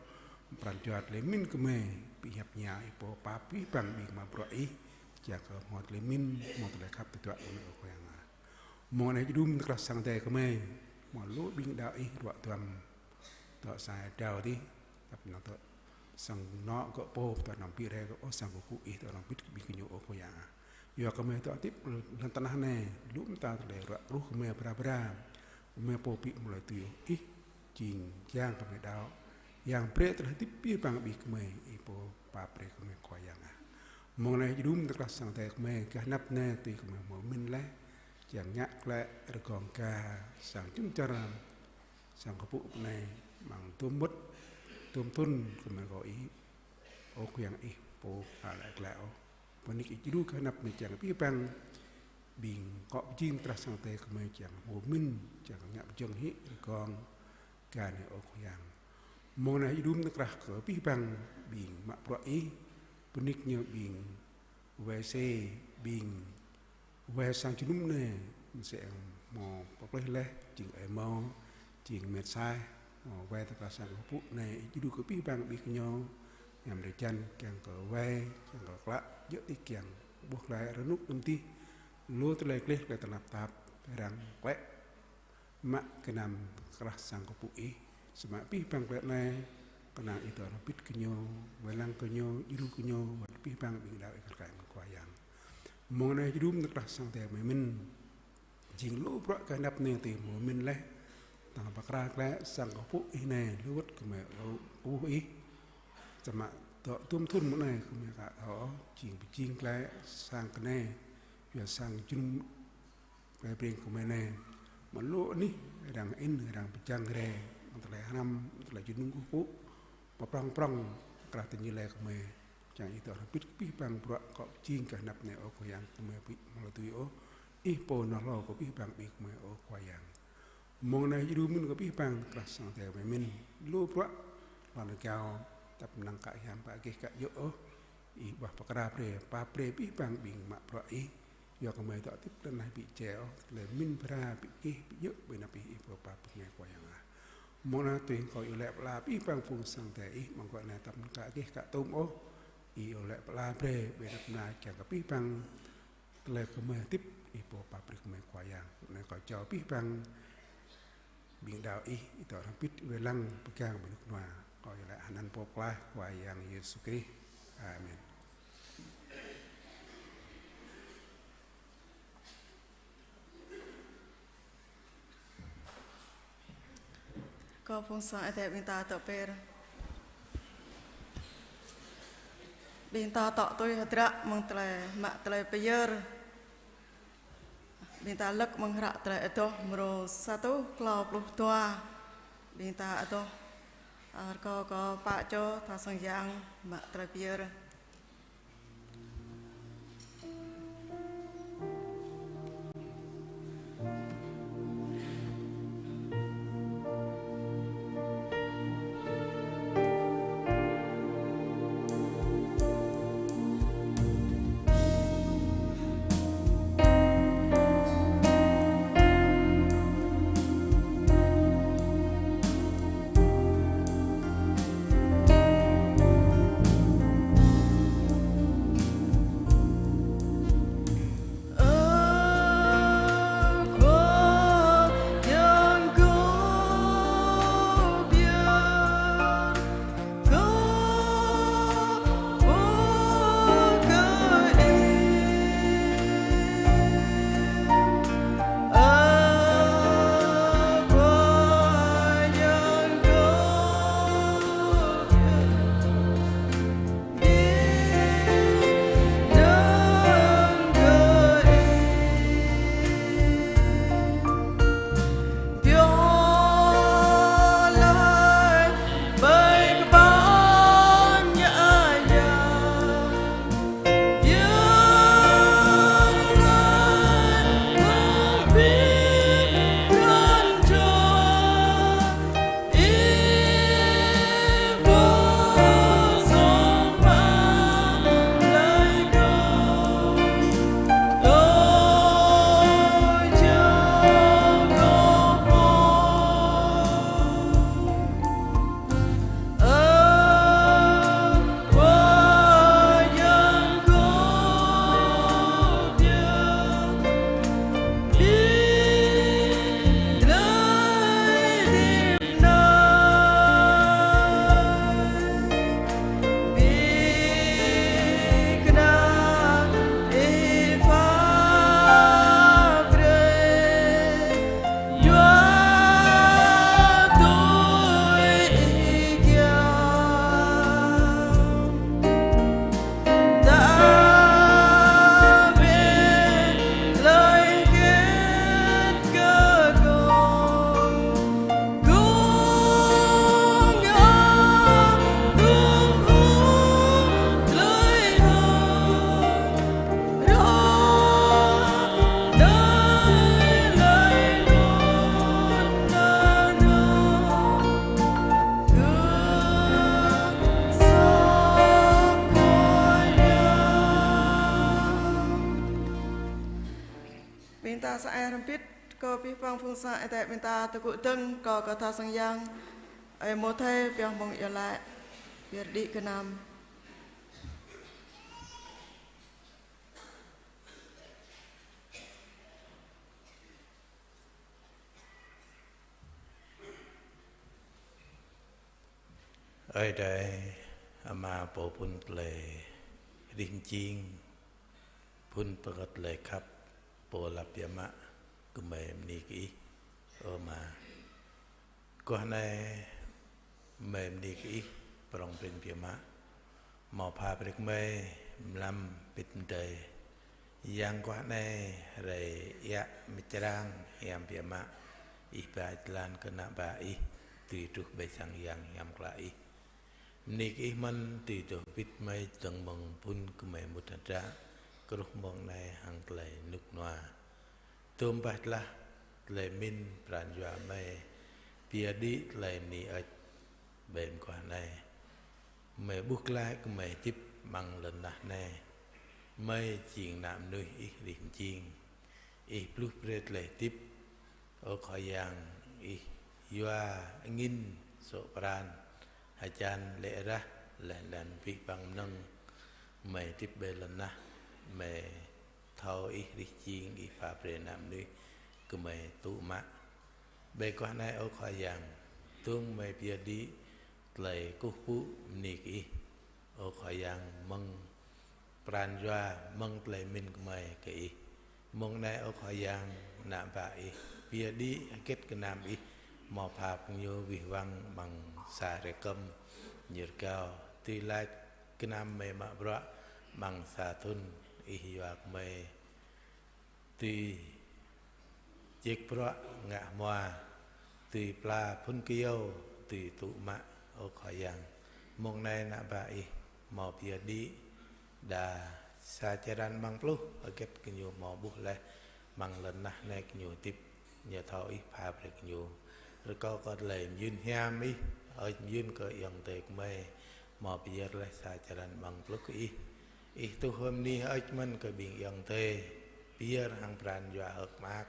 pran jua tơlơi mĭn gơmơi, ƀu hiăp ña Ih pô pap abih bang ƀing mă bruă Ih, kiăng kơ hmâo tơlơi mĭn, hmâo tơlơi khăp tơduă gơmơi ơ Khua Yang ah. Mơ̆ng anai djru mĭn tơkrah sang Ơi Adai gơmơi, hmâo lu ƀing đaŏ Ih ruă duăm. Dŏ sa drao adih, tơpă anŭn dŏ sang anŏ gơ̆ pô, tơpă anŭn ƀu rai gơ̆ ôh sang kơkuh pơpŭ Ih, tơpă anŭn bĭt kơ ƀing gơñu ơ Khua Yang ah. Yua gơmơi dŏ hơdip lŏn tơnah anai, lŏm ta tơlơi ruă ruh gơmơi bra bra. Gơmơi pô ƀu hmâo tơlơi tui ôh, Ih jing Yang gơmơi đaŏ, Yang brơi tơlơi hơdip abih bang ƀing gơmơi, Ih pô pap brơi gơmơi Khua Yang ah. Mơ̆ng anai djru mĭn tơkrah sang Ơi Adai gơmơi, gah anăp anai tui gơmơi hmâo mĭn laih, kiăng ngă glaĭ rơgong ga sang jum dar, sang kơkuh pơpŭ anai, amăng tơm mŭt, tơm thŭn gơmơi rơkâo Ih, ơ Khua Yang Ih pô pơala glaĭ ôh. Bơni kơ Ih djru gah anăp anai kiăng abih bang ƀing akŏ pơjing tơkrah sang Ơi Adai gơmơi kiăng hmâo mĭn, kiăng ngă pơjing hĭ rơgong ga anai ơ Khua Yang. Mơ̆ng anai djru mĭn tơkrah kơ abih bang ƀing mă bruă Ih, bơni kơ ñu ƀing wai se, ƀing wai sang jơnum anai, mơsĕ hmâo pơklaih laih, jing ơi Mâo, jing Met Saih, hmâo wai tơkrah sang kơkuh pơpŭ anai, djru kơ abih bang ƀing gơñu, hiam drơi jăn, kiăng kơ wai, kiăng kơ klă, djơ̆ adih kiăng, ƀuh glaĭ rơnŭk đưm adih, lu tơlơi gleh, tơlơi tơnap tap, răng klĕ, mă gơnam tơkrah sang kơkuh pơpŭ Ih, samơ̆ abih bang tơlơi anai, kơnang Ih dŏ hơbĭt gơñu, wai lăng gơñu, djru gơñu, wơ̆t abih bang ƀing đaŏ Ih kar kaĭ mơ̆ng Khua Yang. Mơ̆ng anai djru mơ̆n tơkrah sang Ơi Adai gơmơi mĭn. Jing lu bruă gah anăp anai tui gơmơi mĭn laih. Tơdang pơkra glaĭ sang kơkuh pơpŭ Ih anai, lu wơ̆t gơmơi ơ, kơkuh Ih. Samơ̆ dŏ tơm thŭn mơ̆ng anai gơmơi ka thâo, jing pơjing glaĭ sang kơnai, yua sang jơnum Plei Breng gơmơi anai, mă lu anih, arăng in, arăng pơčăng rai, mơ̆ng tơlơi hrăm, mơ̆ng tơlơi jơnum kơkuh pơpŭ, mă prŏng prŏng, krah tơña laĭ gơmơi. Čang Ih dŏ hrŏm hơbĭt kơ abih bang bruă akŏ pơjing kơ anăp anai ơ Khua Yang, gơmơi ƀu hmâo tui Ih ôh. Ih pô hơnơ̆ng hlâo kơ abih bang ƀing gơmơi ơ Khua Yang. Mông anai djru mơ̆n kơ abih bang, krah sang Ơi Adai gơmơi mĭn lu bruă, lŏn rơgao, tơpă năng kơ hiam pă gêh kơ djơ̆ ôh. Ih ƀuh pơkra brơi, pap brơi abih bang ƀing mă bruă Ih. Yua kơ gơmơi dŏ hơdip lŏn tơnah ƀu djơ̆ ôh, tơlơi mĭn pơkra ƀu gêh ƀu djơ̆ ƀơi anăp Ih, Ih pô pap brơi gơmơi Khua Yang ah. Mông anai tui Ih kâo iâu laĭ pơala abih bang phung sang Ơi Adai Ih, mơguah anai tơpă năng kơ gêh kơ tôm ôh. Ih iâu laĭ pơala brơi ƀơi anăp anai kiăng kơ abih bang tơlơi gơmơi hơdip, Ih pô pap brơi gơmơi Khua Yang. Anai kâo jao abih bang ƀing đaŏ Ih, Ih dŏ hrŏm hơbĭt wai lăng pơgang ƀơi rơnŭk rơnua. Kâo iâu laĭ hơnăn Pô Pơklaih Khua Yang Yêsu Krist. Amen. Kơ phung sang Ơi Adai ƀing ta dŏ pơr. Ƀing ta dŏ tui hơdră mơ̆ng tơlơi, mă tơlơi pơyơr. Ƀing ta lơ̆k mơ̆ng hră Tơlơi Adoh mrô sa rơtuh klâo pluh dua. Ƀing ta adoh. Rơkâo kơ pă čô tha sang yang mă tơlơi pơyơr. Ƀing ta sa ai hrŏm hơbĭt, kơ abih bang phung sang Ơi Adai ƀing ta tơgŭ dơ̆ng, kơ kơ tha sang yang, ơi Môthê pioh mơ̆ng iâu laĭ, pơyơr đĭ gơnam. Ơi Adai, Ama pô phŭn tơlơi rĭng jing, phŭn pơkă tơlơi khăp, pô lăp biă mă, gơmơi bơni kơ Ih, ơ Ama. Guah anai gơmơi bơni kơ Ih, prŏng prin biă mă. Hmâo pha brơi kơ gơmơi mlam pĭt mơdơi. Yang kuah anai rai iă mơčrang hiam biă mă, ih ba jơlan kơ ană bă ih, tui truh ƀơi sang yang hiam klă ih. Bơni kơ ih mơ̆n tui dŏ bĭt mơi dơ̆ng mơ̆ng phŭn gơmơi mŭt hơdră, truh mông anai hăng tơlơi rơnŭk rơnua. Dôm bah tơlah tơlơi pơmĭn pran jua mơi, pơyơr đĭ tơlơi bơni hơơč ƀơi mơguah anai. Mơi ƀuh glaĭ kơ mơi hơdip amăng lŏn tơnah anai. Mơi jing ană mơnuih ih rih mơjing. Ih bluh brơi tơlơi hơdip. Ơ Khua Yang, ih yua angĭn sŏk pran, hơjan lê̆ rah, laih anŭn abih bang mơnơ̆ng mơi hơdip ƀơi lŏn tơnah, mơi thâo ih rih jing, ih pha brơi ană mơnuih gơmơi tŭ mă. Ƀơi guah anai ơ Khua Yang, dơ̆ng mơi pơyơr đĭ tơlơi kơkuh pơpŭ bơni kơ ih. Ơ Khua Yang, mơ̆ng pran jua, mơ̆ng tơlơi pơmĭn gơmơi kơ ih. Mông anai ơ Khua Yang, ană bă ih pơyơr đĭ hơget gơnam ih hmâo pha brơi kơ gơñu wih wăng amăng sa rơkơm ñu rơgao, tui laĭ gơnam mơi mă bruă amăng sa thŭn, ih yua kơ mơi tui jek bruă ngă hmua, tui pla phŭn kơyâo, tui tŭ mă. Ơ Khua Yang, mông anai ană bă ih hmâo pơyơr đĭ đa sa črăn amăng pluh, hơget gơñu hmâo ƀuh laih amăng lŏn tơnah anai gơñu hơdip, ñu thâo ih pha brơi gơñu. Rơkâo kơ tơlơi mơyŭn hiam ih, hơơč mơyŭn kơ ayŏng adơi gơmơi hmâo pơyơr laih sa črăn amăng pluh kơ ih. Ih tuh bơni hơơč mơ̆n kơ ƀing ayŏng adơi pơyơr hăng pran jua hơ̆k mơak.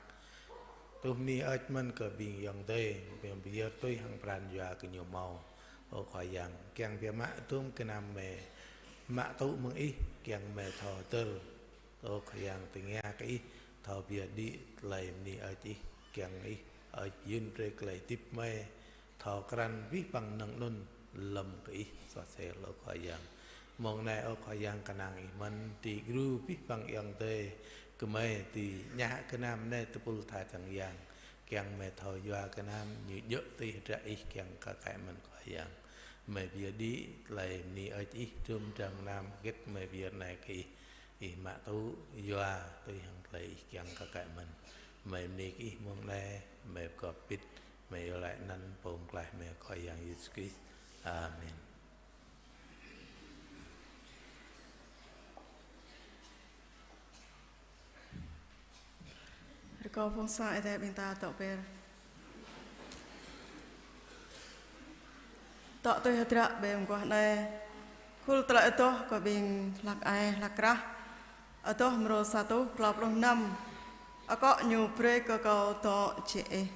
Tuh bơni hơơč mơ̆n kơ ƀing ayŏng adơi pơyơr tui hăng pran jua gơñu hmâo. Ơ Khua Yang, kiăng biă mă dơ̆ng gơnam mơi mă tŭ mơ̆ng ih, kiăng mơi thâo hơdơr. Ơ Khua Yang, tơngia kơ ih, thâo pơyơr đĭ tơlơi bơni hơơč ih, kiăng ih hơơč mơyŭn brơi tơlơi hơdip mơi, thâo krăn abih bang mơnơ̆ng anŭn lơ̆m kơ ih suaih sel ơ Khua Yang. Mông anai ơ Khua Yang, kơnang ih mơ̆n tui gru abih bang ayŏng adơi gơmơi tui ñă gơnam anai tơpul tha čang yang, kiăng mơi thâo yua gơnam ñu djơ̆ tui hơdră ih kiăng kơ kơ mơ̆n Khua Yang. Mơi pơyơr đĭ tơlơi bơni hơơč ih, dôm dram gơnam hơget mơi pơyơr anai kơ ih. Ih mă tŭ, yua tui hăng tơlơi ih kiăng kơ kơ mơ̆n. Mơi bơni kơ ih mông anai, mơi pơgop bĭt, mơi iâu laĭ anăn Pô Pơklaih mơi Khua Yang Yêsu Krist. Amen. Rơkâo phung sang Ơi Adai ƀing ta dŏ ber. Dŏ tui hơdră ƀơi mơguah anai. Khul tơlơi adoh kơ ƀing hlăk ai hlăk krah. Adoh mrô sa rơtuh klâo pluh năm. Akŏ ñu brơi kơ kâo dŏ jĕ ih.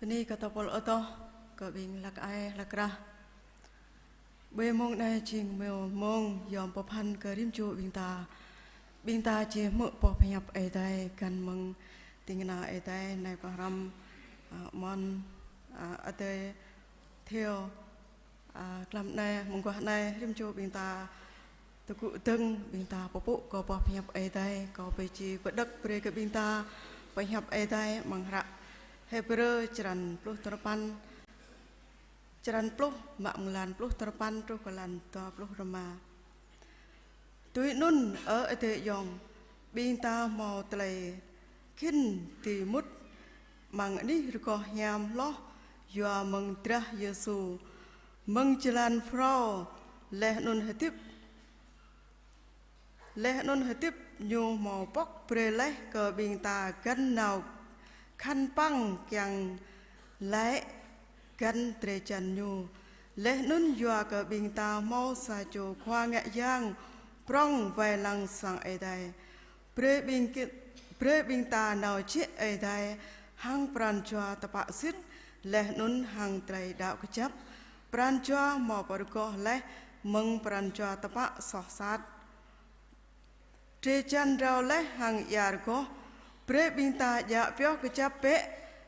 Bơni kơ ta pôl adoh, kơ ƀing hlăk ai hlăk krah. Ƀơi mông anai jing mông yom pơphan kơ rĭm čô ƀing ta. Ƀing ta či hmư̆ boh pơhiăp Ơi Adai găn mơ̆ng ding kơna Ơi Adai nai pơhrăm, a, mơ̆n, a, Adai Theo. A, tlam anai, mơguah anai, rĭm čô ƀing ta tơgŭ dơ̆ng, ƀing ta pơpŭ kơ boh pơhiăp Ơi Adai, kâo pơči pơđŏk brơi kơ ƀing ta pơhiăp Ơi Adai amăng hră Hêbrơ črăn pluh duarơpăn, črăn pluh, mă mơ̆ng lan pluh duarơpăn truh kơ lan dua pluh rơma. Tui anŭn, ơ adơi ayŏng, ƀing ta hmâo tơlơi khĭn dưi mŭt amăng anih rơgoh hiam hloh yua mơ̆ng drah Yêsu, mơ̆ng jơlan phrâo, laih anŭn hơdip, laih anŭn hơdip Ñu hmâo pŏk brơi laih kơ ƀing ta găn nao khăn păng kiăng laĭ găn drơi jan Ñu. Laih anŭn yua kơ ƀing ta hmâo sa čô Khua ngă yang prŏng wai lăng sang Ơi Adai. Brơi ƀing ki-, brơi ƀing ta nao jĕ Ơi Adai hăng pran jua tơpă sĭt, laih anŭn hăng tơlơi đaŏ kơjăp. Pran jua hmâo pơrơgoh laih mơ̆ng pran jua tơpă soh sat. Drơi jan rao laih hăng ia rơgoh, brơi ƀing ta djă pioh kơjăp bĕ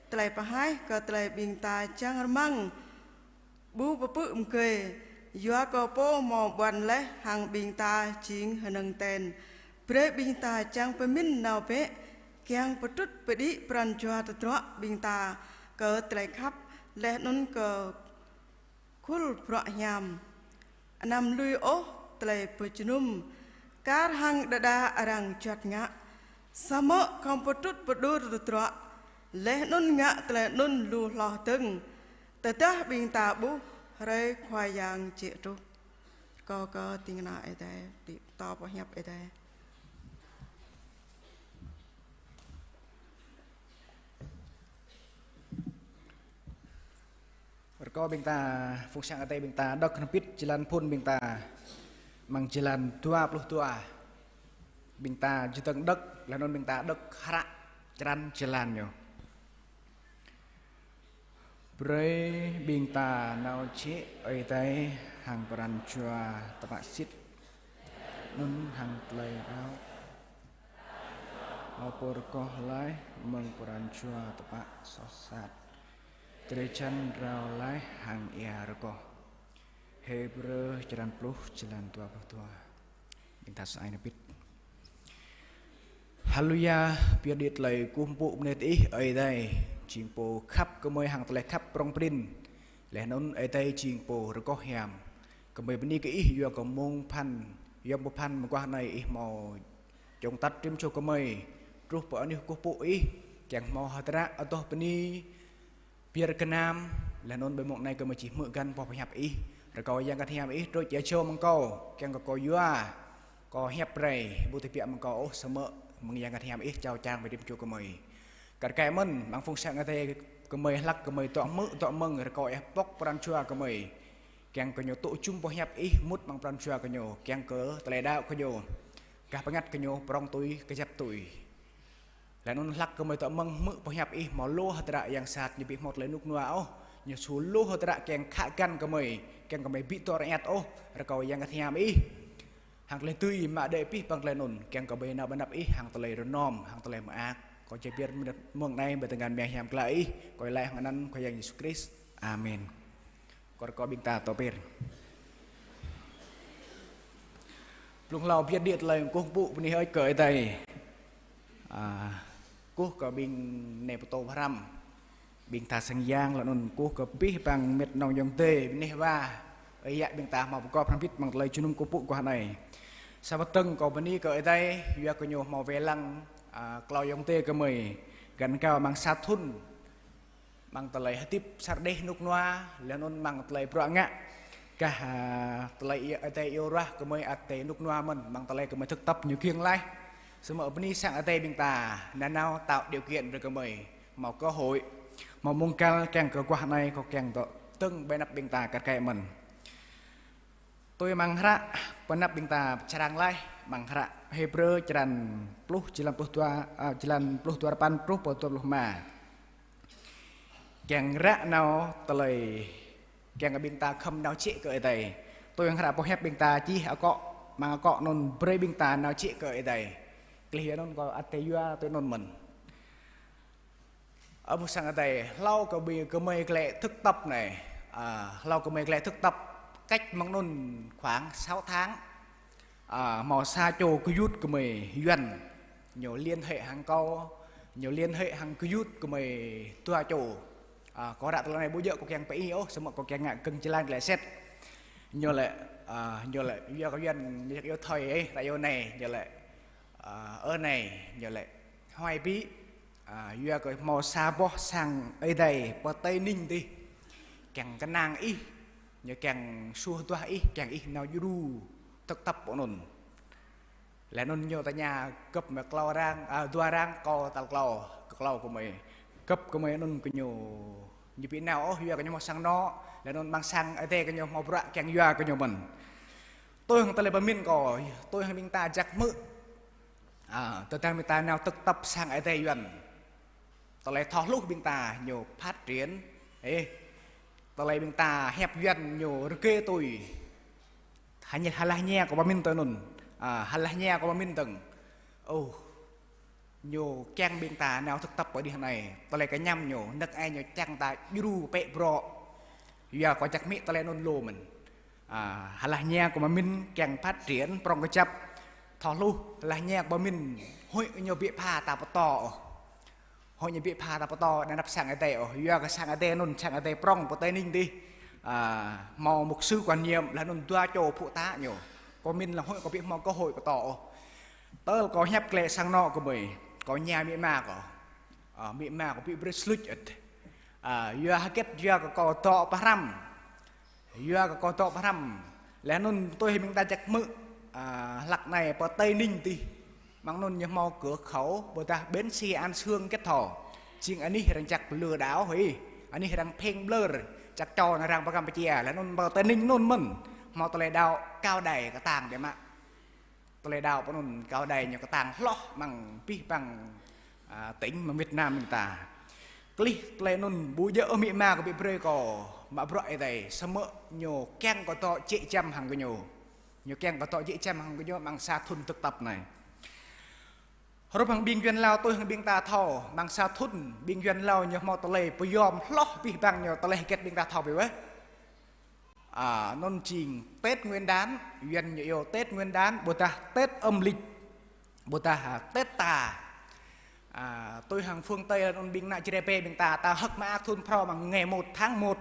tơlơi pơhaih kơ tơlơi ƀing ta čang rơmang ƀu pơpư̆ mơgơi, yua kơ Pô hmâo ƀuăn laih hăng ƀing ta jing hơnơ̆ng ten. Brơi ƀing ta čang pơmĭn nao bĕ, kiăng pơtrŭt pơđĭ pran jua tơdruă ƀing ta kơ tơlơi khăp, laih anŭn kơ khul bruă hiam. Anăm lui ôh tơlơi pơjơnum, kar hăng đơđa arăng juăt ngă. Samơ̆ khŏm pơtrŭt pơđur tơdruă, laih anŭn ngă tơlơi anŭn lu hloh dơ̆ng, tơdah ƀing ta ƀuh hrơi Khua Yang jĕ truh. Rơkâo kơ ding kơna Ơi Adai, đĭ pơtô pơhiăp Ơi Adai. Rơkâo ƀing ta, phung sang Ơi Adai ƀing ta, đŏk hrŏm hơbĭt jơlan phŭn ƀing ta, amăng jơlan dua pluh dua. Ƀing ta čơdơ̆ng đŏk, laih anŭn ƀing ta đŏk hră črăn jơlan ñu. Brơi ƀing ta nao jĕ Ơi Adai hăng pran jua tơpă sĭt, anŭn hăng tơlơi đaŏ hmâo pơrơgoh laih mơ̆ng pran jua tơpă soh sat. Drơi jan rao laih hăng ia rơgoh. Hêbrơ črăn pluh, jơlan dua pluh dua. Ƀing ta sơai nao bĭt. Haleluya, pioh đĭ tơlơi kơkuh pơpŭ bơni kơ Ih, Ơi Adai, jing Pô khăp gơmơi hăng tơlơi khăp prŏng prin. Laih anŭn Ơi Adai jing Pô rơgoh hiam. Gơmơi bơni kơ Ih yua kơ mông pơphan, yom pơphan mơguah anai Ih hmâo čŏng atăt rĭm čô gơmơi truh pơ anih kơkuh pơpŭ Ih, kiăng hmâo hơdră adoh bơni, pơyơr gơnam, laih anŭn ƀơi mông anai gơmơi či hmư̆ găn boh pơhiăp Ih. Rơkâo Yang Bơngăt Hiam Ih trôč ia jâo mơ̆ng kâo, kiăng kơ kâo yua, kâo hiăp rai, ƀu tơbiă mơ̆ng kâo ôh, samơ̆ mơ̆ng Yang Bơngăt Hiam Ih jao čang ƀơi rĭm čô gơmơi. Kar kaĭ mơ̆n, amăng phung sang Ơi Adai gơmơi hlăk, gơmơi dŏ hmư̆, dŏ mơ̆ng, rơkâo Ih pŏk pran jua gơmơi. Kiăng kơ ñu tŭ jum boh hiăp Ih mŭt amăng pran jua gơñu, kiăng kơ tơlơi đaŏ gơñu gah bơngăt, gơñu prŏng tui, kơjăp tui. Laih anŭn hlăk gơmơi dŏ mơ̆ng hmư̆ boh hiăp Ih hmâo lu hơdră yang sat, ñu ƀu hmâo tơlơi rơnŭk rơnua ôh, ñu su lu hơdră kiăng khă găn gơmơi, kiăng gơmơi ƀu dŏ rơiăt ôh, rơkâo Yang Bơngăt Hiam Ih hăng tơlơi dưi mă đơi abih bang tơlơi anŭn, kiăng kơ ƀơi anăp Ih hăng tơlơi rơnŏm, hăng tơlơi mơak. Kâo čơpir mơ̆ng anai ƀơi tơngan mơyang hiam klă Ih, kâo laĭ hăng anăn Khua Yang Yêsu Krist. Amen. Kâo rơkâo ƀing ta tŏ pir. Blung hlâo pơyơr đĭ tơlơi kơkuh pơpŭ bơni hơơč kơ Ơi Adai. A, kơkuh kơ ƀing nai pơtô pơhrăm, ƀing tha sang yang, laih anŭn kơkuh kơ abih bang met nong ayŏng adơi, ƀing neh wa, ơi yă ƀing ta hmâo pơgop hrŏm hơbĭt amăng tơlơi jơnum kơkuh pơpŭ guah anai. Sa wơ̆t dơ̆ng kâo bơni kơ Ơi Adai, yua kơ Ñu hmâo wai lăng, a, klâo ayŏng adơi gơmơi, găn gao amăng sa thŭn, amăng tơlơi hơdip sar đeh rơnŭk rơnua, laih anŭn amăng tơlơi bruă ngă. Kah, a, tơlơi Ơi Adai iâu ruah gơmơi ăt dêh rơnŭk rơnua mơ̆n, amăng tơlơi gơmơi thực tập ñu kiăng laih. Samơ̆ bơni sang Ơi Adai ƀing ta, nanao tạo điều kiện brơi gơmơi hmâo cơ hội, hmâo mông gal kiăng kơ guah anai kâo kiăng dŏ dơ̆ng ƀơi anăp ƀing ta kar kaĭ mơ̆n. Tui amăng hră pơanăp ƀing ta čơrang laih, amăng hră Hêbrơ črăn pluh, jơlan pluh dua, a, jơlan pluh dua rơpăn truh pơ dua pluh rơma. Kiăng ră nao tơlơi, kiăng kơ ƀing ta khŏm nao jĕ kơ Ơi Adai. Tui amăng hră boh hiăp ƀing ta čih akŏ, amăng akŏ anŭn brơi ƀing ta nao jĕ kơ Ơi Adai. Klih yua anŭn kâo ăt dêh yua tui anŭn mơ̆n. Ơ ƀuh sang Ơi Adai, hlâo kơ ƀing gơmơi glaĭ thực tập anai, a, hlâo kơ gơmơi glaĭ thực tập cách mơ̆ng anŭn khoảng sáu tháng. A, hmâo sa čô gơyut gơmơi Yuan, ñu liên hệ hăng kâo, ñu liên hệ hăng gơyut gơmơi dua čô. A, kâo ră tơlơi anai ƀu djơ̆ kâo kiăng pơih ôh, samơ̆ kâo kiăng ngă gơ̆ng jơlan glaĭ sĭt. Ñu laĭ, a, ñu laĭ, yua kơ Yuan ñu iâu thầy, ơ, ta iâu nai, ñu laĭ, a, ơ nai, ñu laĭ, hoai ƀĭ, a, yua kơ hmâo sa boh sang Ơi Adai pơ Tây Ninh dih, kiăng kơnang ih, ñu kiăng suh duah ih, kiăng ih nao djru thực tập pơ anŭn. Laih anŭn ñu tơña gơ̆p mơ̆ klâo arăng, a, dua arăng, kâo tal klâo, kơ klâo gơmơi. Gơ̆p gơmơi anŭn kơ ñu, ñu ƀu nao ôh, yua kơ ñu hmâo sang anŏ, laih anŭn amăng sang Ơi Adai kơ ñu hmâo bruă kiăng yua kơ ñu mơ̆n. Tui hăng tơlơi pơmĭn kâo, tui hăng ƀing ta jak hmư̆. A, tơdang ƀing ta nao thực tập sang Ơi Adai Yuan, tơlơi thâo hluh ƀing ta ñu phát triển. Ê, tơlơi ƀing ta hiăp Yuan ñu rơgơi tui. Hơlah hơlah ñe kâo pơmĭn tui anŭn. A, hơlah ñe kâo pơmĭn dơ̆ng. Ơ, ñu kiăng ƀing ta nao thực tập pơ dih anai. Tơlơi kơñăm ñu, nơ̆k ai ñu kiăng ta djru pĕ brŏ. Yua kâo jak hmư̆ tơlơi anŭn lu mơ̆n. A, hơlah ñe kâo pơmĭn kiăng phát triển prŏng kơjăp. Thâo hluh, hơlah ñe kâo pơmĭn huĭ ñu ƀu pha ta pơtô ôh. Huĭ ñu ƀu pha ta pơtô anăp sang Ơi Adai ôh. Yua kơ sang Ơi Adai anŭn, sang Ơi Adai prŏng pơ Tây Ninh dih. A, hmâo mục sư quản nhiệm, laih anŭn dua čô phŭ tá ñu. Kâo pơmĭn lăng huĭ kâo ƀu hmâo cơ hội pơtô ôh. Tơl kâo hiăp glaĭ sang anŏ gơmơi, kâo ña amĭ ama kâo. A, amĭ ama kâo ƀu brơi sluč ĕt. A, yua hơget, yua kơ kâo dŏ pơhrăm. Yua kơ kâo dŏ pơhrăm. Laih anŭn tui hăng ƀing ta jak hmư̆, a, hlăk anai pơ Tây Ninh dih. Mơ̆ng anŭn ñu hmâo cửa khẩu, ƀôdah bến xe An Sương hơget thâo. Jing anih arăng jak lừa đảo hĭ. Anih arăng pheng ƀlơr, jak čô nao arăng pơ Campuchia. Laih anŭn pơ Tây Ninh anŭn mơ̆n. Hmâo tơlơi đaŏ Cao Đài kơtang biă mă. Tơlơi đaŏ pơ anŭn Cao Đài ñu kơtang hloh amăng abih bang, a, tỉnh amăng Việt Nam ƀing ta. Klih tơlơi anŭn ƀu djơ̆ ôh amĭ ama kâo ƀu brơi kâo mă bruă Ơi Adai, samơ̆ ñu kiăng kâo dŏ jĕ jăm hăng gơñu. Ñu kiăng kâo dŏ jĕ jăm hăng gơñu amăng sa thŭn thực tập anai. Hrup hăng ƀing Yuan Lao tui hăng ƀing ta thâo, amăng sa thŭn ƀing Yuan Lao ñu hmâo tơlơi pơyom hloh abih bang ñu tơlơi hơget ƀing ta thâo biă weh. A, anŭn jing Tết Nguyên đán, Yuan ñu iâu Tết Nguyên đán, ƀôdah Tết âm lịch, ƀôdah, a, Tết ta. A, tui hăng phương Tây anŭn ƀing ană Jrai ƀing ta, ta hơ̆k mơak thŭn phrâo amăng ngày một tháng một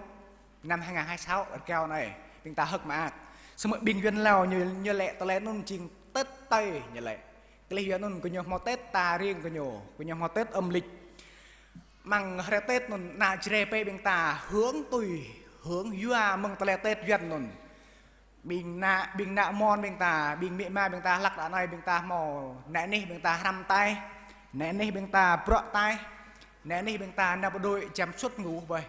năm hai ngàn hai sáu rơgao anai, ƀing ta hơ̆k mơak. Samơ̆ ƀing Yuan Lao ñu, ñu laĭ tơlơi anŭn jing Tết Tây ñu laĭ. Klih yua anŭn gơñu hmâo Tết ta riêng gơñu, gơñu hmâo Tết âm lịch. Amăng hrơi Tết anŭn ană Jrai ƀing ta hưởng tui, hưởng yua mơ̆ng tơlơi Tết Yuan anŭn. Ƀing ană, ƀing ană Mon ƀing ta, ƀing amĭ ama ƀing ta hlăk ră anai ƀing ta hmâo, nai nih ƀing ta hrăm taih, nai nih ƀing ta bruă taih, nai nih ƀing ta nao pơđuaĭ jăm sut ngŭ ƀơi.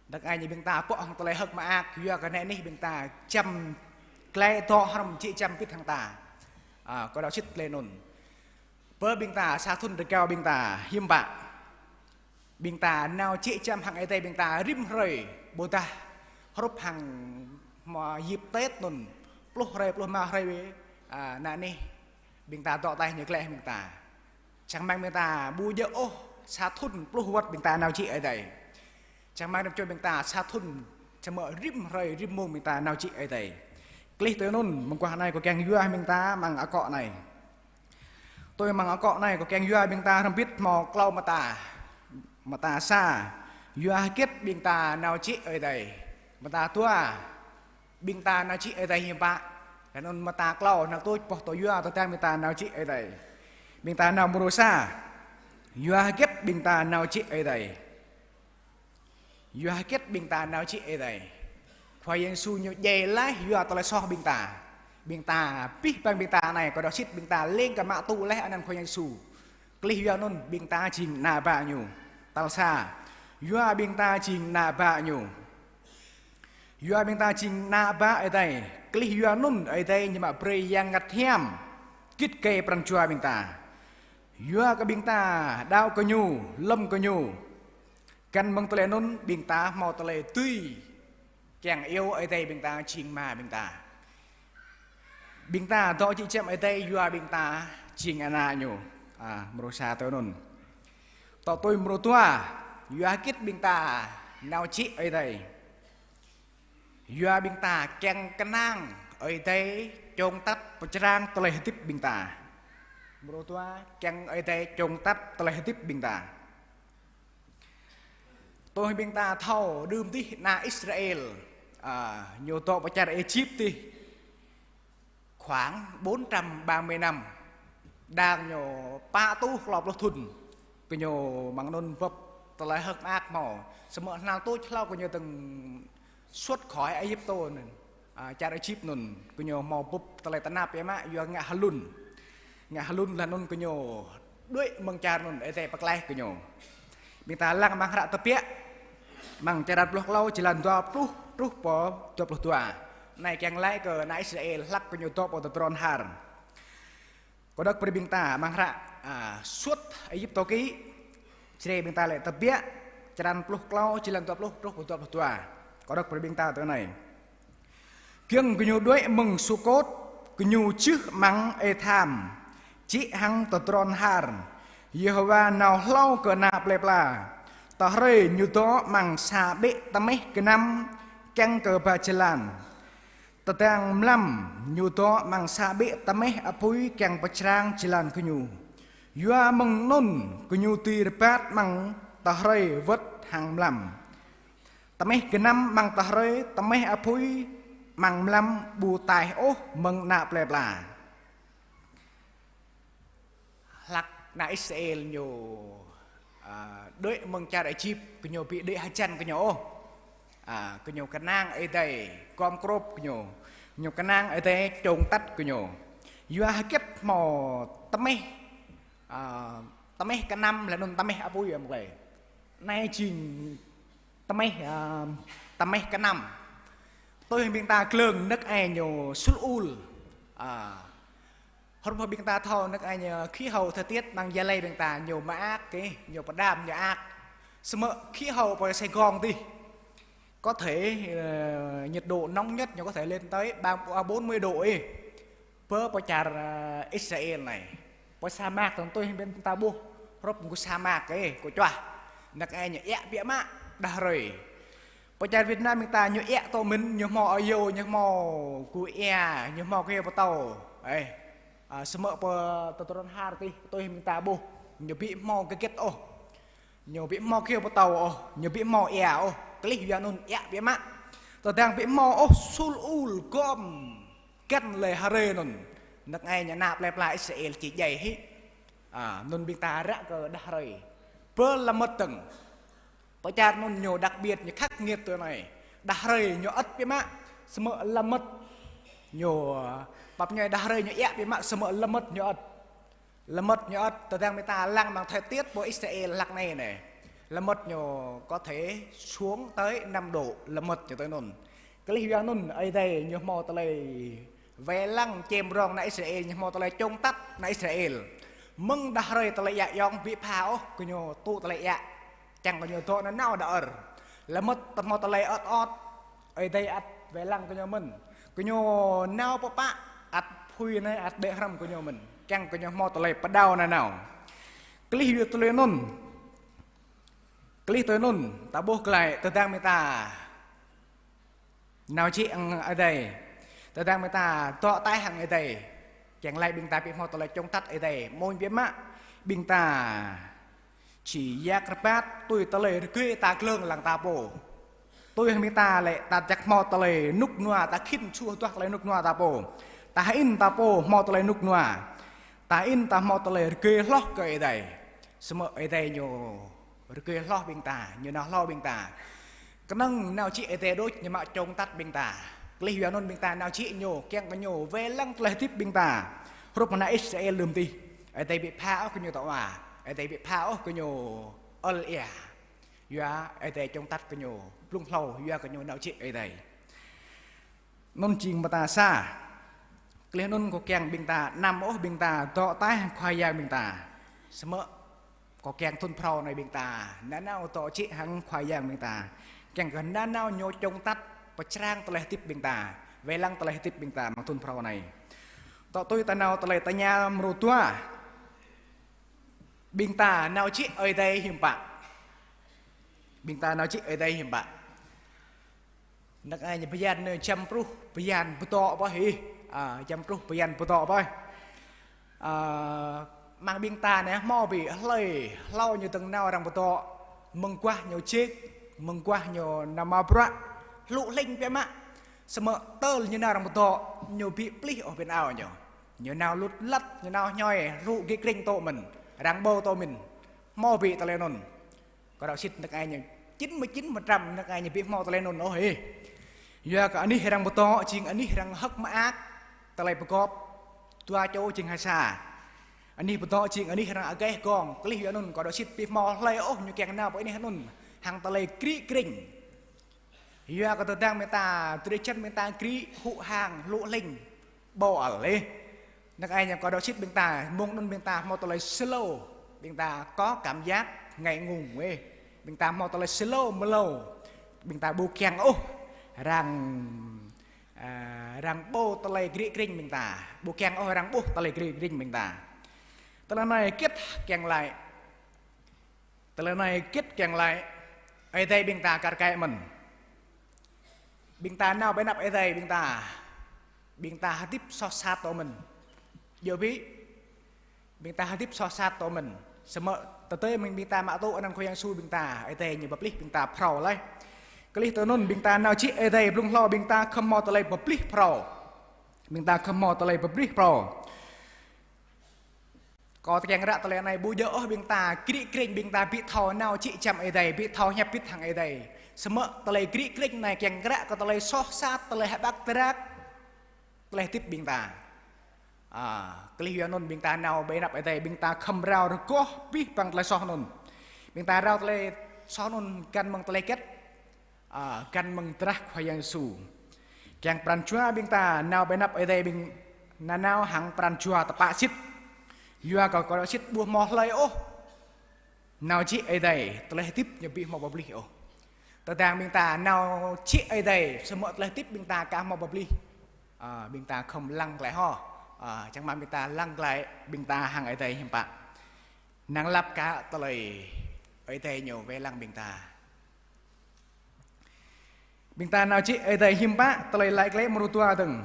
Đah ai ñu ƀing ta pŏk hăng tơlơi hơ̆k mơak, yua kơ nai nih ƀing ta jăm glai dŏ hrŏm jĕ jăm pĭt hăng ta. A, kâo đaŏ sĭt tơlơi anŭn. Bơ ƀing ta sa thŭn rơgao ƀing ta hiư̆m pă. Ƀing ta nao jĕ jăm hăng Ơi Adai ƀing ta rĭm hrơi, ƀôdah hrup hăng mơ̆ dịp Tết anŭn, pluh hrơi, pluh rơma hrơi, a, nai nih ƀing ta dŏ taih ñu gleh ƀing ta. Čang rơmang ƀing ta ƀu djơ̆ ôh sa thŭn pluh wơ̆t ƀing ta nao jĕ Ơi Adai. Čang rơmang rĭm čô ƀing ta sa thŭn, čang mơ̆ rĭm hrơi rĭm mông ƀing ta nao jĕ Ơi Adai. Klih tui anŭn, mơguah anai kâo kiăng yua ƀing ta amăng akŏ anai. Tui amăng akŏ anai kâo kiăng yua ƀing ta hrŏm hơbĭt hmâo klâo mơta. Mơta sa, yua hơget ƀing ta nao jĕ Ơi Adai. Mơta dua, ƀing ta nao jĕ Ơi Adai hiư̆m pă. Laih anŭn mơta klâo, năng tuč boh tŏ yua tơdang ƀing ta nao jĕ Ơi Adai. Ƀing ta nao mrô sa, yua hơget ƀing ta nao jĕ Ơi Adai. Yua hơget ƀing ta nao jĕ Ơi Adai. Khua Yang Yêsu ñu djai laih yua tơlơi soh ƀing ta. Ƀing ta, abih bang ƀing ta anai, kâo đaŏ sĭt ƀing ta lêng kơ mă tŭ laih anăn Khua Yang Yêsu. Klih yua anŭn ƀing ta jing ană bă ñu. Tal sa, yua ƀing ta jing ană bă ñu. Yua ƀing ta jing ană bă Ơi Adai, klih yua anŭn Ơi Adai ñu mă brơi Yang Bơngăt Hiam git gai pran jua ƀing ta. Yua kơ ƀing ta đaŏ kơ ñu, lŏm kơ ñu. Găn mơ̆ng tơlơi anŭn ƀing ta hmâo tơlơi dưi kiăng iâu Ơi Adai ƀing ta jing Ama ƀing ta. Ƀing ta dŏ jĕ čem Ơi Adai yua ƀing ta jing ană ñu. A, mrô sa tui anŭn. Tŏ tui mrô dua, yua hơget ƀing ta nao jĕ Ơi Adai. Yua ƀing ta kiăng kơnang Ơi Adai čŏng tăt pơčrang tơlơi hơdip ƀing ta. Mrô dua, kiăng Ơi Adai čŏng tăt tơlơi hơdip ƀing ta. Tui ƀing ta thâo đưm dih ană Israel, a, ñu dŏ pơ čar Êjip dih khoảng bốn trăm ba mươi năm. Đang ñu pă rơtuh klâo pluh thŭn. Kơ ñu mơ̆ng anŭn bưp tơlơi hơ̆k mơak hmâo. Samơ̆ hnal tuč hlâo kơ ñu dơ̆ng xuất khỏi Êjiptô anŭn. A, čar Êjip anŭn. Kơ ñu hmâo bưp tơlơi tơnap biă mă yua ngă hlŭn. Ngă hlŭn laih anŭn kơ ñu đuaĭ mơ̆ng čar anŭn, Ơi Adai pơklaih kơ ñu. Ƀing ta lăng amăng hră Tơbiă, amăng črăn pluh klâo, jơlan dua pluh truh pơ dua pluh dua. Anai kiăng laĭ kơ ană Israel hlăk kơ ñu dŏ pơ tơdron Har. Kâo đŏk brơi ƀing ta amăng hră, a, Xuất Êjiptô ký, črê ƀing ta lĕ Tơbiă, črăn pluh klâo, jơlan dua pluh truh pơ dua pluh dua. Kâo đŏk brơi ƀing ta tui anai. Giŏng gơñu đuaĭ mơ̆ng Sukôt, gơñu jưh amăng Êtham, jĕ hăng tơdron Har. Yêhôwa nao hlâo kơ ană plơi pla. Tơ hrơi ñu dŏ amăng sa ƀĕ tơmeh gơnam kiăng kơ ba jơlan. Tơdang mlam ñu dŏ amăng sa ƀĕ tơmeh apui kiăng pơčrang jơlan gơñu. Yua mơ̆ng anŭn gơñu dưi rơbat amăng tơ hrơi wơ̆t hăng mlam. Tơmeh gơnam amăng tơ hrơi, tơmeh apui amăng mlam ƀu taih ôh mơ̆ng ană plơi pla. Hlăk ană Israel ñu, a, đuaĭ mơ̆ng čar Êjip, gơñu ƀu đuaĭ hơjăn gơñu ôh. A, gơñu kơnang Ơi Adai gom grŏp gơñu. Gơñu kơnang Ơi Adai čŏng tăt gơñu. Yua hơget hmâo tơmeh, a, tơmeh gơnam laih anŭn tơmeh apui mơ̆ng lĕ. Anai jing tơmeh, a, tơmeh gơnam. Tui ƀing ta glông nơ̆k ai ñu Seoul. A, hrup ƀing ta thâo nơ̆k ai ñu khí hậu thời tiết amăng Gia Lai ƀing ta ñu mơak kơ, ñu pơđam ñu ak. Samơ̆ khí hậu pơ Sài Gòn dih có thể, ờ, nhiệt độ nóng nhất ñu có thể lên tới ba, à, bốn mươi độ ê. Pơ, pơ čar, a, Israel anai. Pơ sa mạc tơ̆ng tui ƀing ta ƀuh. Hrup kơ sa mạc ê, kơ čuah. Nơ̆k ai ñu iă biă mă, đah hrơi. Pơ čar Việt Nam ƀing ta ñu iă tŏ mơ̆n, ñu hmâo ayô, ñu hmâo gŭ ia, ñu hmâo kơyâo pơtâo. Ê, a, samơ̆ pơ tơdron Har tih, tui ƀing ta ƀuh. Ñu ƀu hmâo hơget ôh. Ñu ƀu hmâo kơyâo pơtâo ôh, ñu ƀu hmâo ia ôh, klih yua anŭn iă biă mă. Tơdang ƀu hmâo ôh Seoul gom găn lĕ hrơi anŭn. Nơ̆k ai ñu ană plơi pla Israel či djai hĭ. A, anŭn ƀing ta ră kơ đah hrơi. Pơ lơmơ̆t dơ̆ng. Pơ čar anŭn ñu đặc biệt ñu khắc nghiệt tui anai. Đah hrơi ñu ơ̆t biă mă, samơ̆ lơmơ̆t ñu, pap ñu đah hrơi ñu iă biă mă, samơ̆ lơmơ̆t ñu ơ̆t. Lơmơ̆t ñu ơ̆t, tơdang ƀing ta lăng amăng thời tiết pơ Israel hlăk anai anai. Lơmơ̆t ñu có thể xuống tới năm độ, lơmơ̆t ñu tui anŭn. Klih yua anŭn, Ơi Adai ñu hmâo tơlơi wai lăng čem rong ană Israel, ñu hmâo tơlơi čŏng tăt ană Israel. Mơ̆ng đah hrơi tơlơi iă yŏng ƀu pha ôh, gơñu tŭ tơlơi iă. Čang gơñu dŏ nanao đah ơr. Lơmơ̆t tơ hmâo tơlơi ơt ơt. Ơi Adai ăt wai lăng gơñu mơ̆n. Gơñu nao pơpă ăt apui anai ăt đuaĭ hrŏm gơñu mơ̆n. Čang gơñu hmâo tơlơi pơđao nanao. Klih yua tơlơi anŭn. Klih tơlơi anŭn, ta ƀuh glaĭ tơdang ƀing ta nao jĕ hăng Ơi Adai. Tơdang ƀing ta dŏ ataih hăng Ơi Adai, kiăng laĭ ƀing ta ƀu hmâo tơlơi čŏng tăt Ơi Adai, mơ̆ng biă mă ƀing ta či yak rơbat tui tơlơi rơgơi ta glông lăng ta pô. Tui hăng ƀing ta lĕ ta či hmâo tơlơi rơnŭk rơnua, ta khĭn čuh tuah tơlơi rơnŭk rơnua ta pô. Ta hơĭn ta pô hmâo tơlơi rơnŭk rơnua. Ta hơĭn ta hmâo tơlơi rơgơi hloh kơ Ơi Adai. Samơ̆ Ơi Adai ñu rơgơi hloh ƀing ta, ñu nao hloh ƀing ta. Kơnơ̆ng nao jĕ Ơi Adai đôč ñu mă čŏng tăt ƀing ta. Klih yua anŭn ƀing ta nao jĕ ñu, kiăng kơ ñu wai lăng tơlơi hơdip ƀing ta. Hrup ană Israel lơ̆m adih. Ơi Adai ƀu pha ôh kơ ñu tŏ wa. Ơi Adai ƀu pha ôh kơ ñu ôl ia. Yua Ơi Adai čŏng tăt kơ ñu, blung hlâo yua kơ ñu nao jĕ Ơi Adai. Anŭn jing mơta sa. Klih anŭn kâo kiăng ƀing ta, anăm ôh ƀing ta dŏ ataih hăng Khua Yang ƀing ta. Samơ̆ kâo kiăng thŭn phrâo anai ƀing ta nanao dŏ jĕ hăng Khua Yang ƀing ta. Kiăng kơ nanao ñu čŏng tăt pơčrang tơlơi hơdip ƀing ta, wai lăng tơlơi hơdip ƀing ta amăng thŭn phrâo anai. Dŏ tui ta nao tơlơi tơña mrô dua. Ƀing ta nao jĕ Ơi Adai hiư̆m pă? Ƀing ta nao jĕ Ơi Adai hiư̆m pă? Năk ai ñu bơyan ñu jăm pluh bơyan pơdŏ ƀơi hĭ. A, jăm pluh bơyan pơdŏ ƀơi. A, amăng ƀing ta anai hmâo ƀu hlơi hlâo ñu dơ̆ng nao arăng pơdŏ, mơguah ñu jĕk, mơguah ñu nao mă bruă, hlŭ hlĭng biă mă. Samơ̆ tơl ñu nao arăng pơdŏ, ñu ƀu plih ôh ƀing ao ñu. Ñu nao lŭt lăt, ñu nao hñoi, hlŭ gĭ krĭng tŏ mơ̆n, arăng ƀâo tŏ mơ̆n. Hmâo ƀu tơlơi anŭn? Kâo đaŏ sĭt năk ai ñu chín mươi chín phần trăm năk ai ñu ƀu hmâo tơlơi anŭn ôh hĭ. Yua kơ anih arăng pơdŏ jing anih arăng hơ̆k mơak tơlơi pơgop, dua čô jing ha sa. Anih pơdŏ jing anih arăng agaih gong, klih yua anŭn kâo đaŏ sĭt ƀu hmâo hlơi ôh ñu kiăng nao pơ anih anŭn hăng tơlơi gĭ krĭng. Yua kơ tơdang ƀing ta, drơi jăn ƀing ta gĭ, hŭ hăng, hlŭ hlĭng, ƀâo ăl ih. Năk ai ñu kâo đaŏ sĭt ƀing ta, mơ̆ng anŭn ƀing ta hmâo tơlơi slow, ƀing ta có cảm giác ngại ngùng ih. Ƀing ta hmâo tơlơi slow mlâo, ƀing ta ƀu kiăng ôh arăng, a, arăng ƀâo tơlơi gĭ krĭng ƀing ta, ƀu kiăng ôh arăng ƀuh tơlơi gĭ krĭng ƀing ta. Tơlơi anai hơget kiăng laĭ? Tơlơi anai hơget kiăng laĭ? Ơi Adai ƀing ta kar kaĭ mơ̆n. Ƀing ta nao ƀơi anăp Ơi Adai ƀing ta, ƀing ta hơdip soh sat tŏ mơ̆n. Djơ̆ ƀĭ, ƀing ta hơdip soh sat tŏ mơ̆n. Samơ̆ tơdơi mơ̆ng ƀing ta mă tŭ anăn Khua Yang Yêsu ƀing ta, Ơi Adai ñu pơplih ƀing ta phrâo laih. Klih tui anŭn ƀing ta nao jĕ Ơi Adai blung hlâo ƀing ta khŏm hmâo tơlơi pơplih phrâo. Ƀing ta khŏm hmâo tơlơi pơplih phrâo. Kâo kiăng ră tơlơi anai ƀu djơ̆ ôh ƀing ta gĭ krĭng ƀing ta ƀu thâo nao jĕ giăm Ơi Adai, ƀu thâo hiăp pit hăng Ơi Adai. Samơ̆ tơlơi gĭ krĭng anai kiăng ră kơ tơlơi soh sat, tơlơi hơbăk tơrak, tơlơi hơdip ƀing ta. A, klih yua anŭn ƀing ta nao ƀơi anăp Ơi Adai ƀing ta khŏm rao rơgoh pih păng tơlơi soh anŭn. Ƀing ta rao tơlơi soh anŭn găn mơ̆ng tơlơi hơget? A, găn mơ̆ng drah Khua Yang Yêsu. Kiăng pran jua ƀing ta nao ƀơi anăp Ơi Adai ƀing nanao hăng pran jua tơpă sĭt. Yua kơ kâo đaŏ sĭt ƀu hmâo hlơi ôh nao jĕ Ơi Adai, tơlơi hơdip ñu ƀu hmâo pơplih ôh. Tơdang ƀing ta nao jĕ Ơi Adai, samơ̆ tơlơi hơdip ƀing ta aka hmâo pơplih. A, ƀing ta khŏm lăng glaĭ hŏ. A, čang mă ƀing ta lăng glaĭ, ƀing ta hăng Ơi Adai hiư̆m pă. Năng lăp kơ tơlơi Ơi Adai ñu wai lăng ƀing ta. Ƀing ta nao jĕ Ơi Adai hiư̆m pă, tơlơi laĭ glaĭ mrô dua dơ̆ng.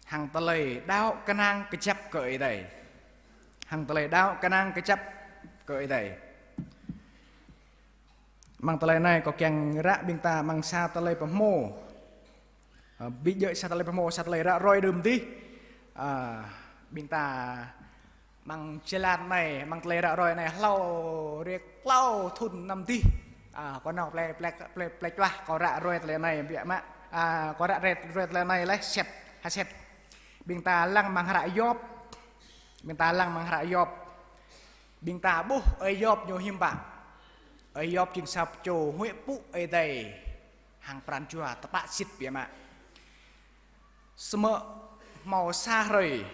Hăng tơlơi đaŏ kơnang kơjăp kơ Ơi Adai. Hăng tơlơi đaŏ kơnang kơjăp kơ Ơi Adai. Amăng tơlơi anai kâo kiăng ră ƀing ta amăng sa tơlơi pơhmu. Ơ, ƀu djơ̆ sa tơlơi pơhmu, sa tơlơi ră ruai đưm adih. Ơ, ƀing ta amăng jơlan anai, amăng tơlơi ră ruai anai, hlâo rĕ klâo thŭn năm adih. A, kâo nao plĕ, plĕ, plĕ, plĕ čuah, kâo ră ruai tơlơi anai, biă mă. A, kâo ră ruai, ruai tơlơi anai laih, set, ha set. Ƀing ta lăng amăng hră Yôp. Ƀing ta lăng amăng hră Yôp. Ƀing ta ƀuh ơi Yôp ñu hiư̆m pă. Ơi Yôp jing sa čô huĭ pŭ Ơi Adai hăng pran jua tơpă sĭt biă mă. Samơ̆ hmâo sa hrơi,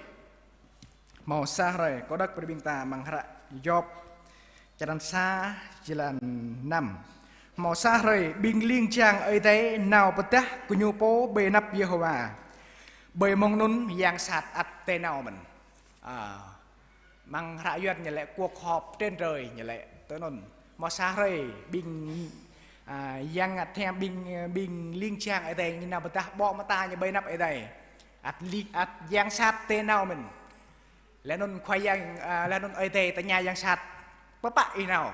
hmâo sa hrơi, kâo đŏk brơi ƀing ta amăng hră Yôp, črăn sa, jơlan năm. Hmâo sa hrơi, ƀing ling jang Ơi Adai nao pơdah gơñu pô ƀơi anăp Yêhôwa. Ƀơi mông anŭn yang sat ăt tơ nao mơ̆n. A, Mơ̆ng hră Yuan ñu lĕ cuộc họp trên trời ñu lĕ tơ anŭn. Hmâo sa hrơi ƀing, a, Yang Bơngăt Hiam ƀing, ƀing ling jang Ơi Adai ñu nao pơdah ƀô̆ mơta ñu ƀơi anăp Ơi Adai. Ăt ling, ăt yang sat tơ nao mơ̆n. Laih anŭn Khua Yang, a, laih anŭn Ơi Adai tơña yang sat: "Pơpă ih nao?"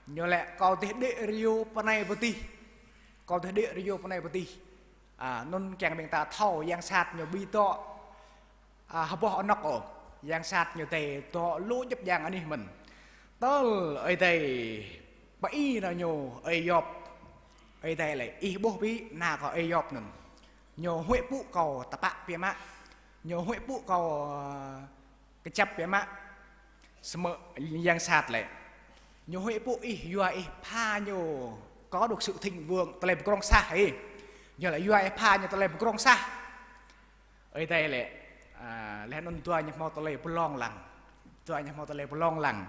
Ñu lĕ: "Kâo dêh đĭ rơyô pơ anai pơ adih. Kâo dêh đĭ rơyô pơ anai pơ adih." A, anŭn kiăng ƀing ta thâo yang sat ñu ƀu dŏ, a, hơbôh anŏk ôh. Yang sat ñu dêh dŏ lu djŏp djang anih mơ̆n. Tơl Ơi Adai pơi nao ñu Ơi Yôp. Ơi Adai laĭ: "Ih ƀuh ƀĭ ană kâo Ơi Yôp anŭn. Ñu huĭ pŭ kâo tơpă biă mă. Ñu huĭ pŭ kâo, a, kơjăp biă mă." Samơ̆ yang sat laĭ: "Ñu huĭ pŭ ih yua ih pha ñu có được sự thịnh vượng, tơlơi pơdrŏng sah ih. Ñu laĭ yua ih pha ñu tơlơi pơdrŏng sah." Ơi Adai laĭ, a, laih anŭn dua ñu hmâo tơlơi pơlông lăng. Dua ñu hmâo tơlơi pơlông lăng.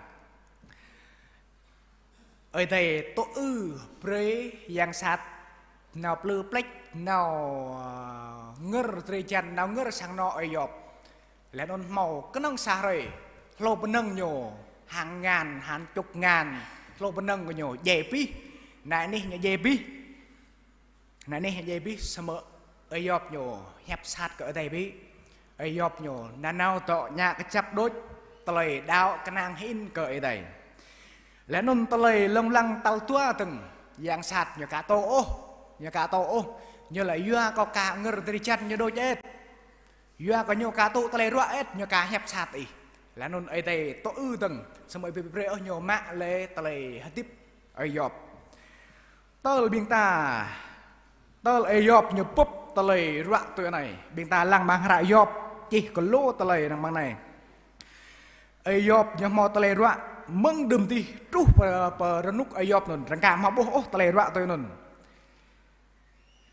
Ơi Adai tŭ ư brơi yang sat nao plư plĕč, nao, a, ngơr drơi jăn, nao ngơr sang anŏ Ơi Yôp. Laih anŭn hmâo kơnơ̆ng sa hrơi, hlô bơnơ̆ng ñu hàng ngàn, hàng chục ngàn, hlô bơnơ̆ng kơ ñu djai abih. Anai anih ñu djai abih. Anai anih ñu djai abih, samơ̆ Ơi Yôp ñu hiăp sat kơ Ơi Adai ƀĭ. Ơi Yôp ñu nanao dŏ ngă kơjăp đôč tơlơi đaŏ kơnang hĭn kơ Ơi Adai. Laih anŭn tơlơi lông lăng tal dua dơ̆ng, yang sat ñu aka tŭ ôh, ñu aka tŭ ôh. Ñu laĭ: "Yua kâo aka ngơr drơi jăn ñu đôč ĕt. Yua kơ ñu aka tŭ tơlơi ruă ĕt, ñu aka hiăp sat ih." Laih anŭn Ơi Adai tŭ ư dơ̆ng, samơ̆ ƀu brơi ôh ñu mă lĕ tơlơi hơdip Ơi Yôp. Tơl ƀing ta, tơl Ơi Yôp ñu bưp tơlơi ruă tui anai. Ƀing ta lăng amăng hră Yôp čih kơ lu tơlơi lăng amăng anai. Ơi Yôp ñu hmâo tơlơi ruă mơ̆ng đưm adih truh pơ, pơ rơnŭk Ơi Yôp anŭn. Rơngkă hmâo ƀuh ôh tơlơi ruă tui anŭn.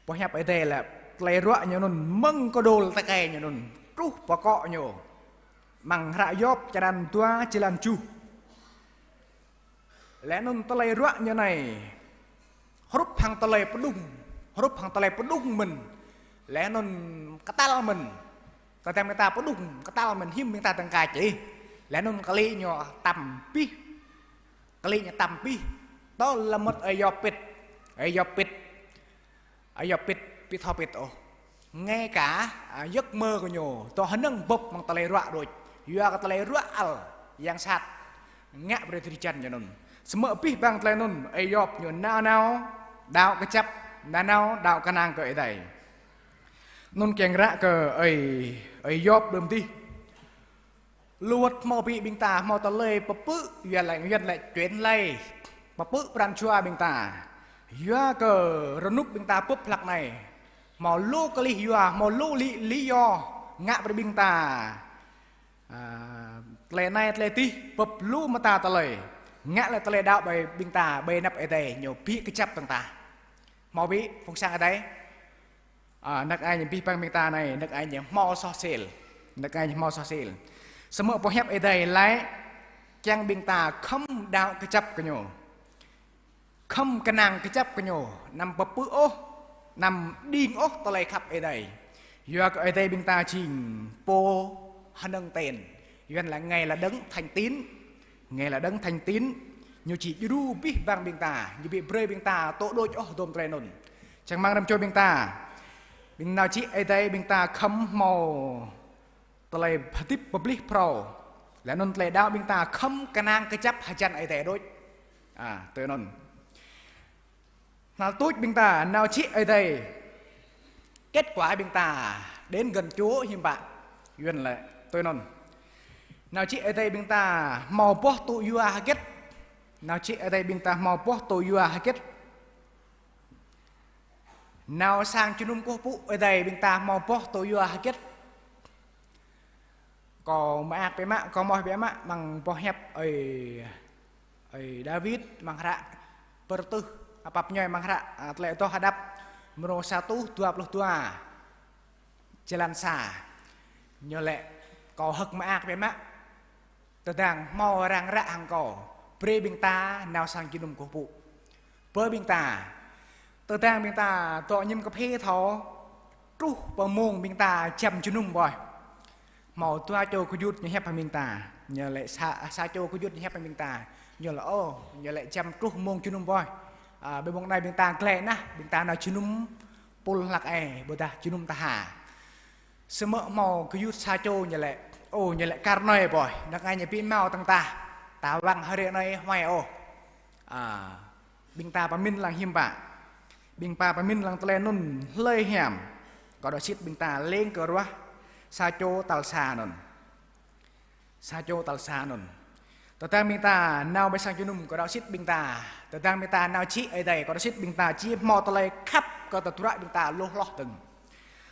Boh hiăp Ơi Adai laĭ tơlơi ruă ñu anŭn mơ̆ng kơdôl tơkai ñu anŭn truh pơ akŏ ñu. Amăng hră Yôp črăn dua, jơlan tơjuh. Laih anŭn tơlơi ruă ñu anai hrup hăng tơlơi pơđŭng, hrup hăng tơlơi pơđŭng mơ̆n. Laih anŭn kơtăl mơ̆n. Tơdang ƀing ta pơđŭng kơtăl mơ̆n, hiư̆m ƀing ta dơ̆ng kač ih. Laih anŭn kơlĭ ñu tăm abih. Kơlĭ ñu tăm abih. Tơl lơmơ̆t Ơi Yôp pĭt. Ơi Yôp pĭt. Ơi Yôp pĭt, ƀu thâo pĭt ôh. Ngay cả, a, giấc mơ kơ ñu, dŏ hơnơ̆ng bưp amăng tơlơi ruă đôč. Yua kơ tơlơi ruă ăl yang sat ngă brơi drơi jăn ñu anŭn. Samơ̆ abih bang tơlơi anŭn, Ơi Yôp ñu nanao, nanao đaŏ kơjăp, nanao đaŏ kơnang kơ Ơi Adai. Anŭn kiăng ră kơ Ơi, Ơi Yôp đưm adih. Lu wơ̆t hmâo ƀĭ ƀing ta hmâo tơlơi pơpư̆, yua laĭ, Yuan laĭ chuyển lây, pơpư̆ pran jua ƀing ta. Yua kơ rơnŭk ƀing ta bưp hlăk anai. Hmâo lu kơlih yua, hmâo lu lý, lý do ngă brơi ƀing ta, a, tơlơi anai, tơlơi adih, bưp lu mơta tơlơi. Ngă lĕ tơlơi đaŏ ƀơi ƀing ta, ƀơi anăp Ơi Adai, ñu ƀu kơjăp dơ̆ng tah. Hmâo ƀĭ, phung sang Ơi Adai. A, năk ai ñu abih bang ƀing ta anai, năk ai ñu hmâo soh sel. Năk ai ñu hmâo soh sel. Samơ̆ boh hiăp Ơi Adai laĭ, kiăng ƀing ta khŏm đaŏ kơjăp kơ ñu. Khŏm kơnang kơjăp kơ ñu, anăm pơpư̆ ôh, anăm đing ôh tơlơi khăp Ơi Adai. Yua kơ Ơi Adai ƀing ta jing pô hơnơ̆ng ten. Yuan laĭ Ngài là Đấng Thánh Tín. Ngài là Đấng Thánh Tín, ñu či djru abih bang ƀing ta, ñu ƀu brơi ƀing ta tŭ đôč ôh hơdôm tơlơi anŭn. Čang rơmang răm čô ƀing ta, ƀing nao čih Ơi Adai ƀing ta khŏm hmâo tơlơi hơdip pơplih phrâo. Laih anŭn tơlơi đaŏ ƀing ta khŏm kơnang kơjăp hơjăn Ơi Adai đôč. A, tui anŭn. Hnal tuč ƀing ta nao čih Ơi Adai. Kết quả ƀing ta đến gần Chúa hiư̆m pă. Yuan laĭ tui anŭn. Nao čih Ơi Adai ƀing ta hmâo boh tŭ yua hơget. Nao čih Ơi Adai ƀing ta hmâo boh tŭ yua hơget. Nao sang jơnum kơkuh pơpŭ Ơi Adai ƀing ta hmâo boh tŭ yua hơget. Kâo mơak biă mă, kâo mơ̆ biă mă, amăng boh hiăp Ơi, Ơi Dawid, amăng hră Pơrơtuh, a, pap ñoi amăng hră, a, Tơlơi Adoh Hơđăp, mrô sa rơtuh dua pluh dua, jơlan sa. Ñu laĭ, kâo hơ̆k mơak biă mă. Tơdang hmâo arăng ră hăng kâo, brơi ƀing ta nao sang jơnum kơkuh pơpŭ. Brơi ƀing ta. Tơdang ƀing ta dŏ ñim kơphê thâo, truh pơ mông ƀing ta jăm jơnum ƀơi. Hmâo dua čô gơyut ñu hiăp hăng ƀing ta. Ñu laĭ sa, sa čô gơyut ñu hiăp hăng ƀing ta. Ñu laĭ, ô, ñu laĭ jăm truh mông jơnum boih. A, ƀơi mông anai ƀing ta gleh nah, ƀing ta nao jơnum pul hlăk ai, ƀôdah jơnum tha. Samơ̆ hmâo gơyut sa čô ñu laĭ, ô, ñu laĭ kar anai boih, năng ai ñu ƀu hmâo tơ̆ng tah. Ta wăng hrơi anai huai ôh. A, ƀing ta pơmĭn lăng hiư̆m pă. Ƀing ta pơmĭn lăng tơlơi anŭn hlơi hiam. Kâo đaŏ sĭt ƀing ta lêng kơ ruah sa čô tal sa anŭn. Sa čô tal sa anŭn. Tơdang ƀing ta nao ƀơi sang jơnum, kâo đaŏ sĭt ƀing ta. Tơdang ƀing ta nao čih Ơi Adai, kâo đaŏ sĭt ƀing ta či hmâo tơlơi khăp kơ tơdruă ƀing ta lu hloh dơ̆ng.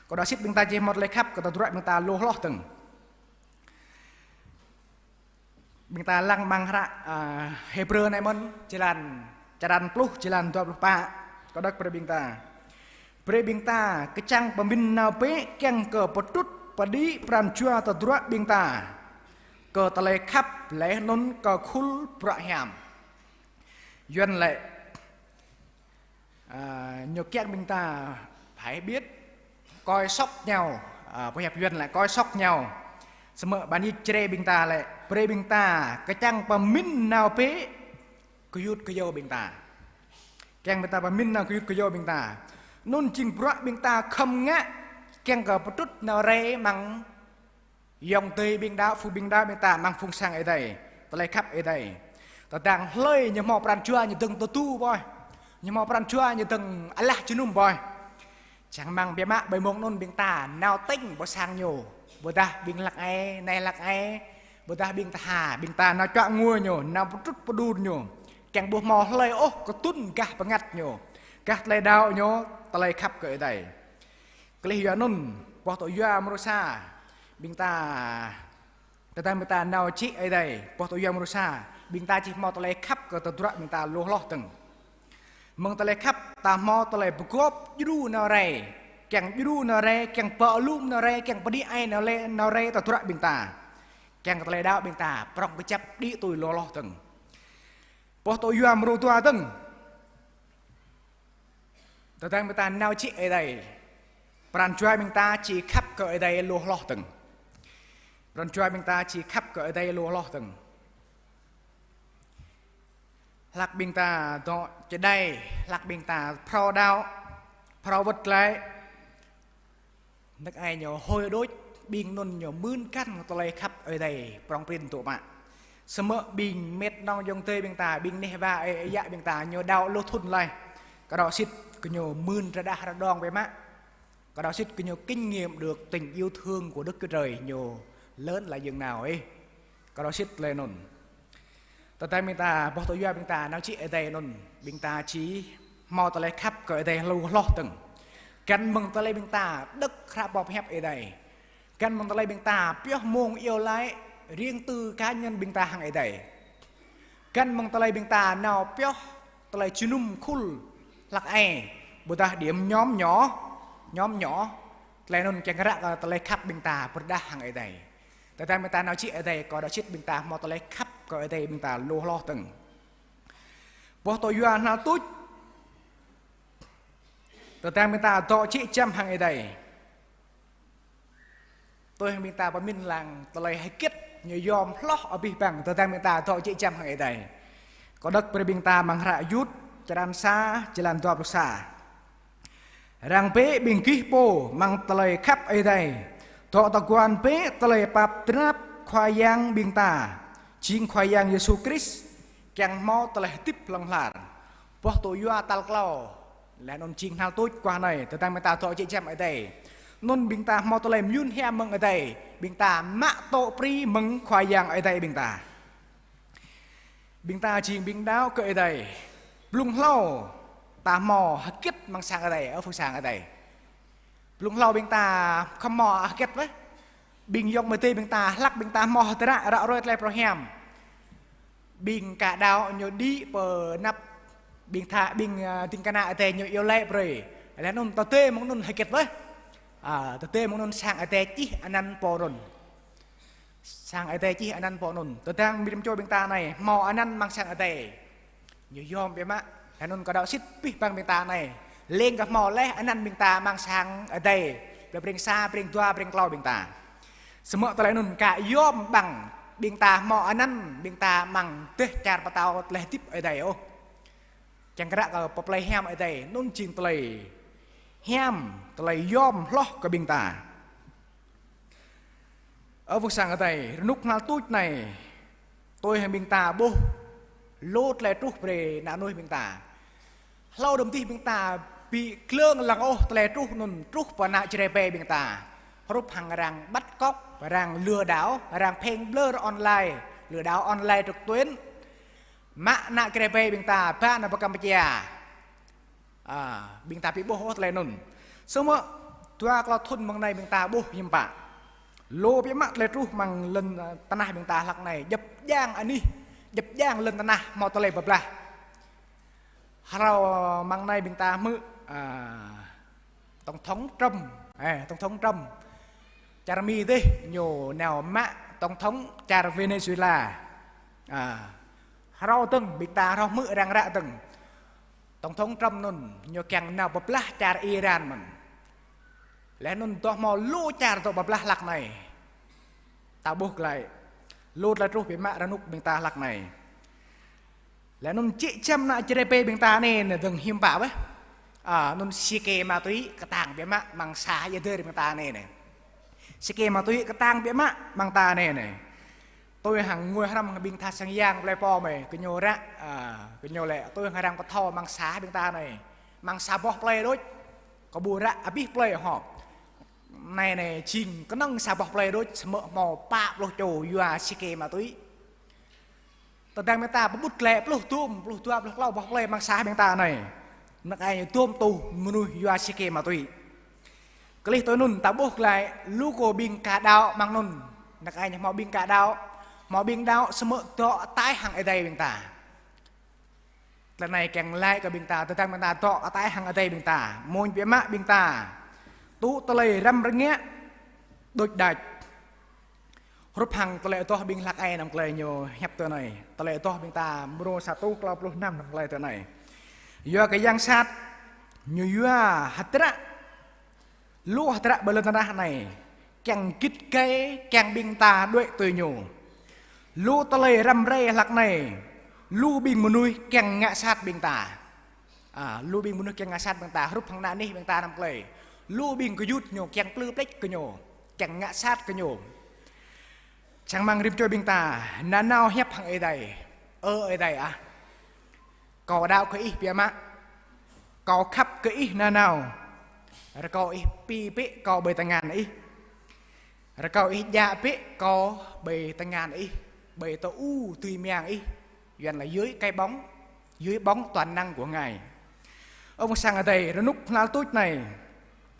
Kâo đaŏ sĭt ƀing ta či hmâo tơlơi khăp kơ tơdruă ƀing ta lu hloh dơ̆ng. Ƀing ta lăng amăng hră, a, Hêbrơ anai mơ̆n, črăn, črăn pluh, črăn dua pluh pă. Kâo đŏk brơi ƀing ta. Brơi ƀing ta kơčăng pơmĭn nao bĕ kiăng kơ pơtrŭt pơđĭ pran jua tơdruă ƀing ta kơ tơlơi khăp laih anŭn kơ khul bruă hiam. Yuan laĭ, a, ñu kiăng ƀing ta phải biết coi sóc nhau, a, pơhiăp Yuan laĭ coi sóc nhau. Samơ̆ bản dịch Jrai ƀing ta laĭ, brơi ƀing ta kơčăng pơmĭn nao bĕ gơyut gơyâo ƀing ta. Kiăng ƀing ta pơmĭn nao gơyut gơyâo ƀing ta. Anŭn jing bruă ƀing ta khŏm ngă kiăng kơ pơtrŭt nao rai amăng ayŏng adơi ƀing đaŏ, phung ƀing đaŏ ƀing ta amăng phung sang Ơi Adai, tơlơi khăp Ơi Adai. Tơdang hlơi ñu hmâo pran jua ñu dơ̆ng tơdu boih. Ñu hmâo pran jua ñu dơ̆ng alah jơnum boih. Čang rơmang biă mă ƀơi mông anŭn ƀing ta nao tĕng pơ sang ñu. Ƀôdah ƀing hlăk ai, anai hlăk ai. Ƀôdah ƀing tha, ƀing ta nao čuă ngui ñu, nao pơtrŭt pơđun ñu. Kiăng ƀu hmâo hlơi ôh kơtŭn gah bơngăt ñu. Gah tơlơi đaŏ ñu, tơlơi khăp kơ Ơi Adai. Klih yua anŭn, boh tŭ yua mrô sa, ƀing ta, tơdang ƀing ta nao čih Ơi Adai, boh tŭ yua mrô sa, ƀing ta či hmâo tơlơi khăp kơ tơdruă ƀing ta lu hloh dơ̆ng. Mơ̆ng tơlơi khăp, ta hmâo tơlơi pơgop djru nao rai, kiăng djru nao rai, kiăng pơalum nao rai, kiăng pơđĭ ai nao le-, nao rai tơdruă ƀing ta. Kiăng kơ tơlơi đaŏ ƀing ta, prŏng kơjăp đĭ tui lu hloh dơ̆ng. Boh tŭ yua mrô dua dơ̆ng. Tơdang ƀing ta nao čih Ơi Adai, pran jua ƀing ta či khăp kơ Ơi Adai lu hloh dơ̆ng. Pran jua ƀing ta či khăp kơ Ơi Adai lu hloh dơ̆ng. Hlăk ƀing ta dŏ čơđai, hlăk ƀing ta phrâo đaŏ, phrâo wơ̆t glaĭ. Nơ̆k ai ñu hơi đôč, ƀing anŭn ñu mưn kăn tơlơi khăp Ơi Adai prŏng prin tŭ mă. Samơ̆ ƀing mĕt nong ayŏng adơi ƀing ta, ƀing neh wa ơi yă ƀing ta, ñu đaŏ lu thŭn laih. Kâo đaŏ sĭt kơ ñu mưn rơđah rơđông biă mă. Kâo đaŏ sĭt kơ ñu kinh nghiệm được tình yêu thương của Đức Chúa Trời ñu lớn là dường nào ih. Kâo đaŏ sĭt tơlơi anŭn. Tơdang ƀing ta, boh tŭ yua ƀing ta nao čih Ơi Adai anŭn, ƀing ta či hmâo tơlơi khăp kơ Ơi Adai lu hloh dơ̆ng. Găn mơ̆ng tơlơi ƀing ta đŏk hră boh pơhiăp Ơi Adai. Găn mơ̆ng tơlơi ƀing ta pioh mông iâu laĭ riêng tư cá nhân ƀing ta hăng Ơi Adai. Găn mơ̆ng tơlơi ƀing ta nao pioh tơlơi jơnum khul hlăk ai, ƀôdah điểm nhóm nhỏ, nhóm nhỏ. Tơlơi anŭn kiăng ră kơ tơlơi khăp ƀing ta pơrơđah hăng Ơi Adai. Tơdang ƀing ta nao čih Ơi Adai, kâo đaŏ sĭt ƀing ta hmâo tơlơi khăp kơ Ơi Adai ƀing ta lu hloh dơ̆ng. Boh tŭ yua hnal tuč. Tơdang ƀing ta dŏ jĕ jăm hăng Ơi Adai. Tui hăng ƀing ta pơmĭn lăng tơlơi hơget ñu yom hloh abih bang tơdang ƀing ta dŏ jĕ jăm hăng Ơi Adai. Kâo đŏk brơi ƀing ta amăng hră Yut, črăn sa, črăn dua pluh sa. Răng bĕ ƀing gih pô amăng tơlơi khăp Ơi Adai. Dŏ tơguan bĕ tơlơi pap tơnap Khua Yang ƀing ta, jing Khua Yang Yêsu Krist, kiăng hmâo tơlơi hơdip hlŏng lar. Boh tŭ yua tal klâo, laih anŭn jing hnal tuč guah anai, tơdang ƀing ta dŏ jĕ jăm Ơi Adai. Anŭn ƀing ta hmâo tơlơi mơyun hiam mơ̆ng Ơi Adai, ƀing ta mă tŭ pri mơ̆ng Khua Yang Ơi Adai ƀing ta. Ƀing ta jing ƀing đaŏ kơ Ơi Adai. Blung hlâo ta hmâo hơget amăng sang Ơi Adai, ơ phung sang Ơi Adai. Blung hlâo ƀing ta khŏm hmâo hơget wơ̆t. Ƀing ayŏng amai adơi ƀing ta, hlăk ƀing ta hmâo hơdră ră ruai tơlơi phrâo hiam. Ƀing ka đaŏ ñu đĭ pơ anăp ƀing tha, ƀing, ơ, ding kơna Ơi Adai ñu iâu laĭ brơi. Laih anŭn tơdơi mơ̆ng anŭn hơget wơ̆t. A, tơdơi mơ̆ng anŭn sang Ơi Adai čih anăn pơ anŭn. Sang Ơi Adai čih anăn pơ anŭn. Tơdang mĭn čô ƀing ta anai, hmâo anăn amăng sang Ơi Adai. Ñu yom biă mă, laih anŭn kâo đaŏ sĭt abih bang ƀing ta anai. Lêng kơ hmâo laih anăn ƀing ta amăng sang Ơi Adai. Plei Breng sa, Breng dua, Breng klâo ƀing ta. Samơ̆ tơlơi anŭn ka yom ƀăng ƀing ta hmâo anăn, ƀing ta amăng dêh čar pơtao tơlơi hơdip Ơi Adai ôh. Kiăng kơ ră kơ pơplih hiam Ơi Adai, anŭn jing tơlơi hiam, tơlơi yom hloh kơ ƀing ta. Ơ phung sang Ơi Adai, rơnŭk hnal tuč anai, tui hăng ƀing ta ƀuh lu tơlơi truh brơi ană mơnuih ƀing ta. Hlâo đưm dih ƀing ta ƀu glông lăng ôh tơlơi truh anŭn truh pơ ană Jrai ƀing ta. Hrup hăng arăng bắt cóc, arăng lừa đảo, arăng phêng blơr online, lừa đảo online trực tuyến. Mă ană Jrai ƀing ta ba nao pơ Campuchia. A, ƀing ta ƀu ƀuh ôh tơlơi anŭn. Samơ̆ dua klâo thŭn mơ̆ng anai ƀing ta ƀuh hiư̆m pă. Lu biă mă tơlơi truh amăng lŏn, a, tơnah ƀing ta hlăk anai, djŏp djang anih, djŏp djang lŏn tơnah hmâo tơlơi pơblah. Hlâo mơ̆ng anai ƀing ta hmư̆, a, Tổng thống Trump, ơ, Tổng thống Trump. Čar Mi dih ñu nao mă Tổng thống čar Venezuela. A, hlâo dơ̆ng, ƀing ta hlâo hmư̆ arăng ră dơ̆ng. Tổng thống Trump anŭn ñu kiăng nao pơblah čar Iran mơ̆n. Laih anŭn dŏ hmâo lu čar dŏ pơblah hlăk anai. Ta ƀuh glaĭ. Lu tơlơi truh biă mă rơnŭk ƀing ta hlăk anai. Laih anŭn jĕ čăm ană Jrai ƀing ta anai, anai dơ̆ng hiư̆m pă bĕ. A, anŭn si kê ma túy kơtang biă mă amăng sa ia dơ̆ ƀing ta anai. Si kê ma túy kơtang biă mă amăng ta anai. Tui hăng ngui hrăm hăng ƀing tha sang yang plei pom, ơ, kơ ñu ră, a, kơ ñu lĕ, tui hăng arăng pơthâo amăng sa ƀing ta anai. Amăng sa boh plei đôč. Kơ ƀu ră abih plei hŏ. Anai anai jing kơnơ̆ng sa boh plei đôč, samơ̆ hmâo pă pluh čô yua si kê ma túy. Tơdang ƀing ta pơƀut glaĭ pluh dôm, pluh dua, pluh klâo boh plei amăng sa ƀing ta anai. Năk ai dôm tuh mơnuih yua si kê ma túy. Kơlih tui anŭn ta ƀuh glaĭ lu kơ ƀing ka đaŏ amăng anŭn. Năk ai hmâo ƀing ka đaŏ, hmâo ƀing đaŏ samơ̆ dŏ ataih hăng Ơi Adai ƀing ta. Tơlơi anai kiăng laĭ kơ ƀing ta, tơdang ƀing ta dŏ ataih hăng Ơi Adai ƀing ta, mơ̆ng biă mă ƀing ta tŭ tơlơi răm rơngiă đôč đač. Hrup hăng tơlơi adoh ƀing hlăk ai năm tơlơi ñu hiăp tui anai. Tơlơi adoh ƀing ta mrô sa rơtuh klâo pluh năm năm tơlơi tui anai. Yua kơ yang sat ñu yua hơdră, lu hơdră ƀơi lŏn tơnah anai kiăng git gai, kiăng ƀing ta đuaĭ tui ñu. Lu tơlơi răm rai hlăk anai, lu ƀing mơnuih kiăng ngă sat ƀing ta. A, lu ƀing mơnuih kiăng ngă sat ƀing ta, hrup hăng ană anih ƀing ta năm tơlơi. Lu ƀing gơyut ñu kiăng plư pleč kơ ñu, kiăng ngă sat kơ ñu. Čang amăng rĭm čô ƀing ta nanao hiăp hăng Ơi Adai. Ơ Ơi Adai ah, kâo đaŏ kơ Ih biă mă. Kâo khăp kơ Ih nanao. Rơkâo Ih pi pĕ kâo ƀơi tơngan Ih. Rơkâo Ih djă pĕ kâo ƀơi tơngan Ih, ƀơi tơ-u dưi mơyang Ih. Yuan là dưới cái bóng, dưới bóng toàn năng của Ngài. Ơ phung sang Ơi Adai, rơnŭk hnal tuč anai,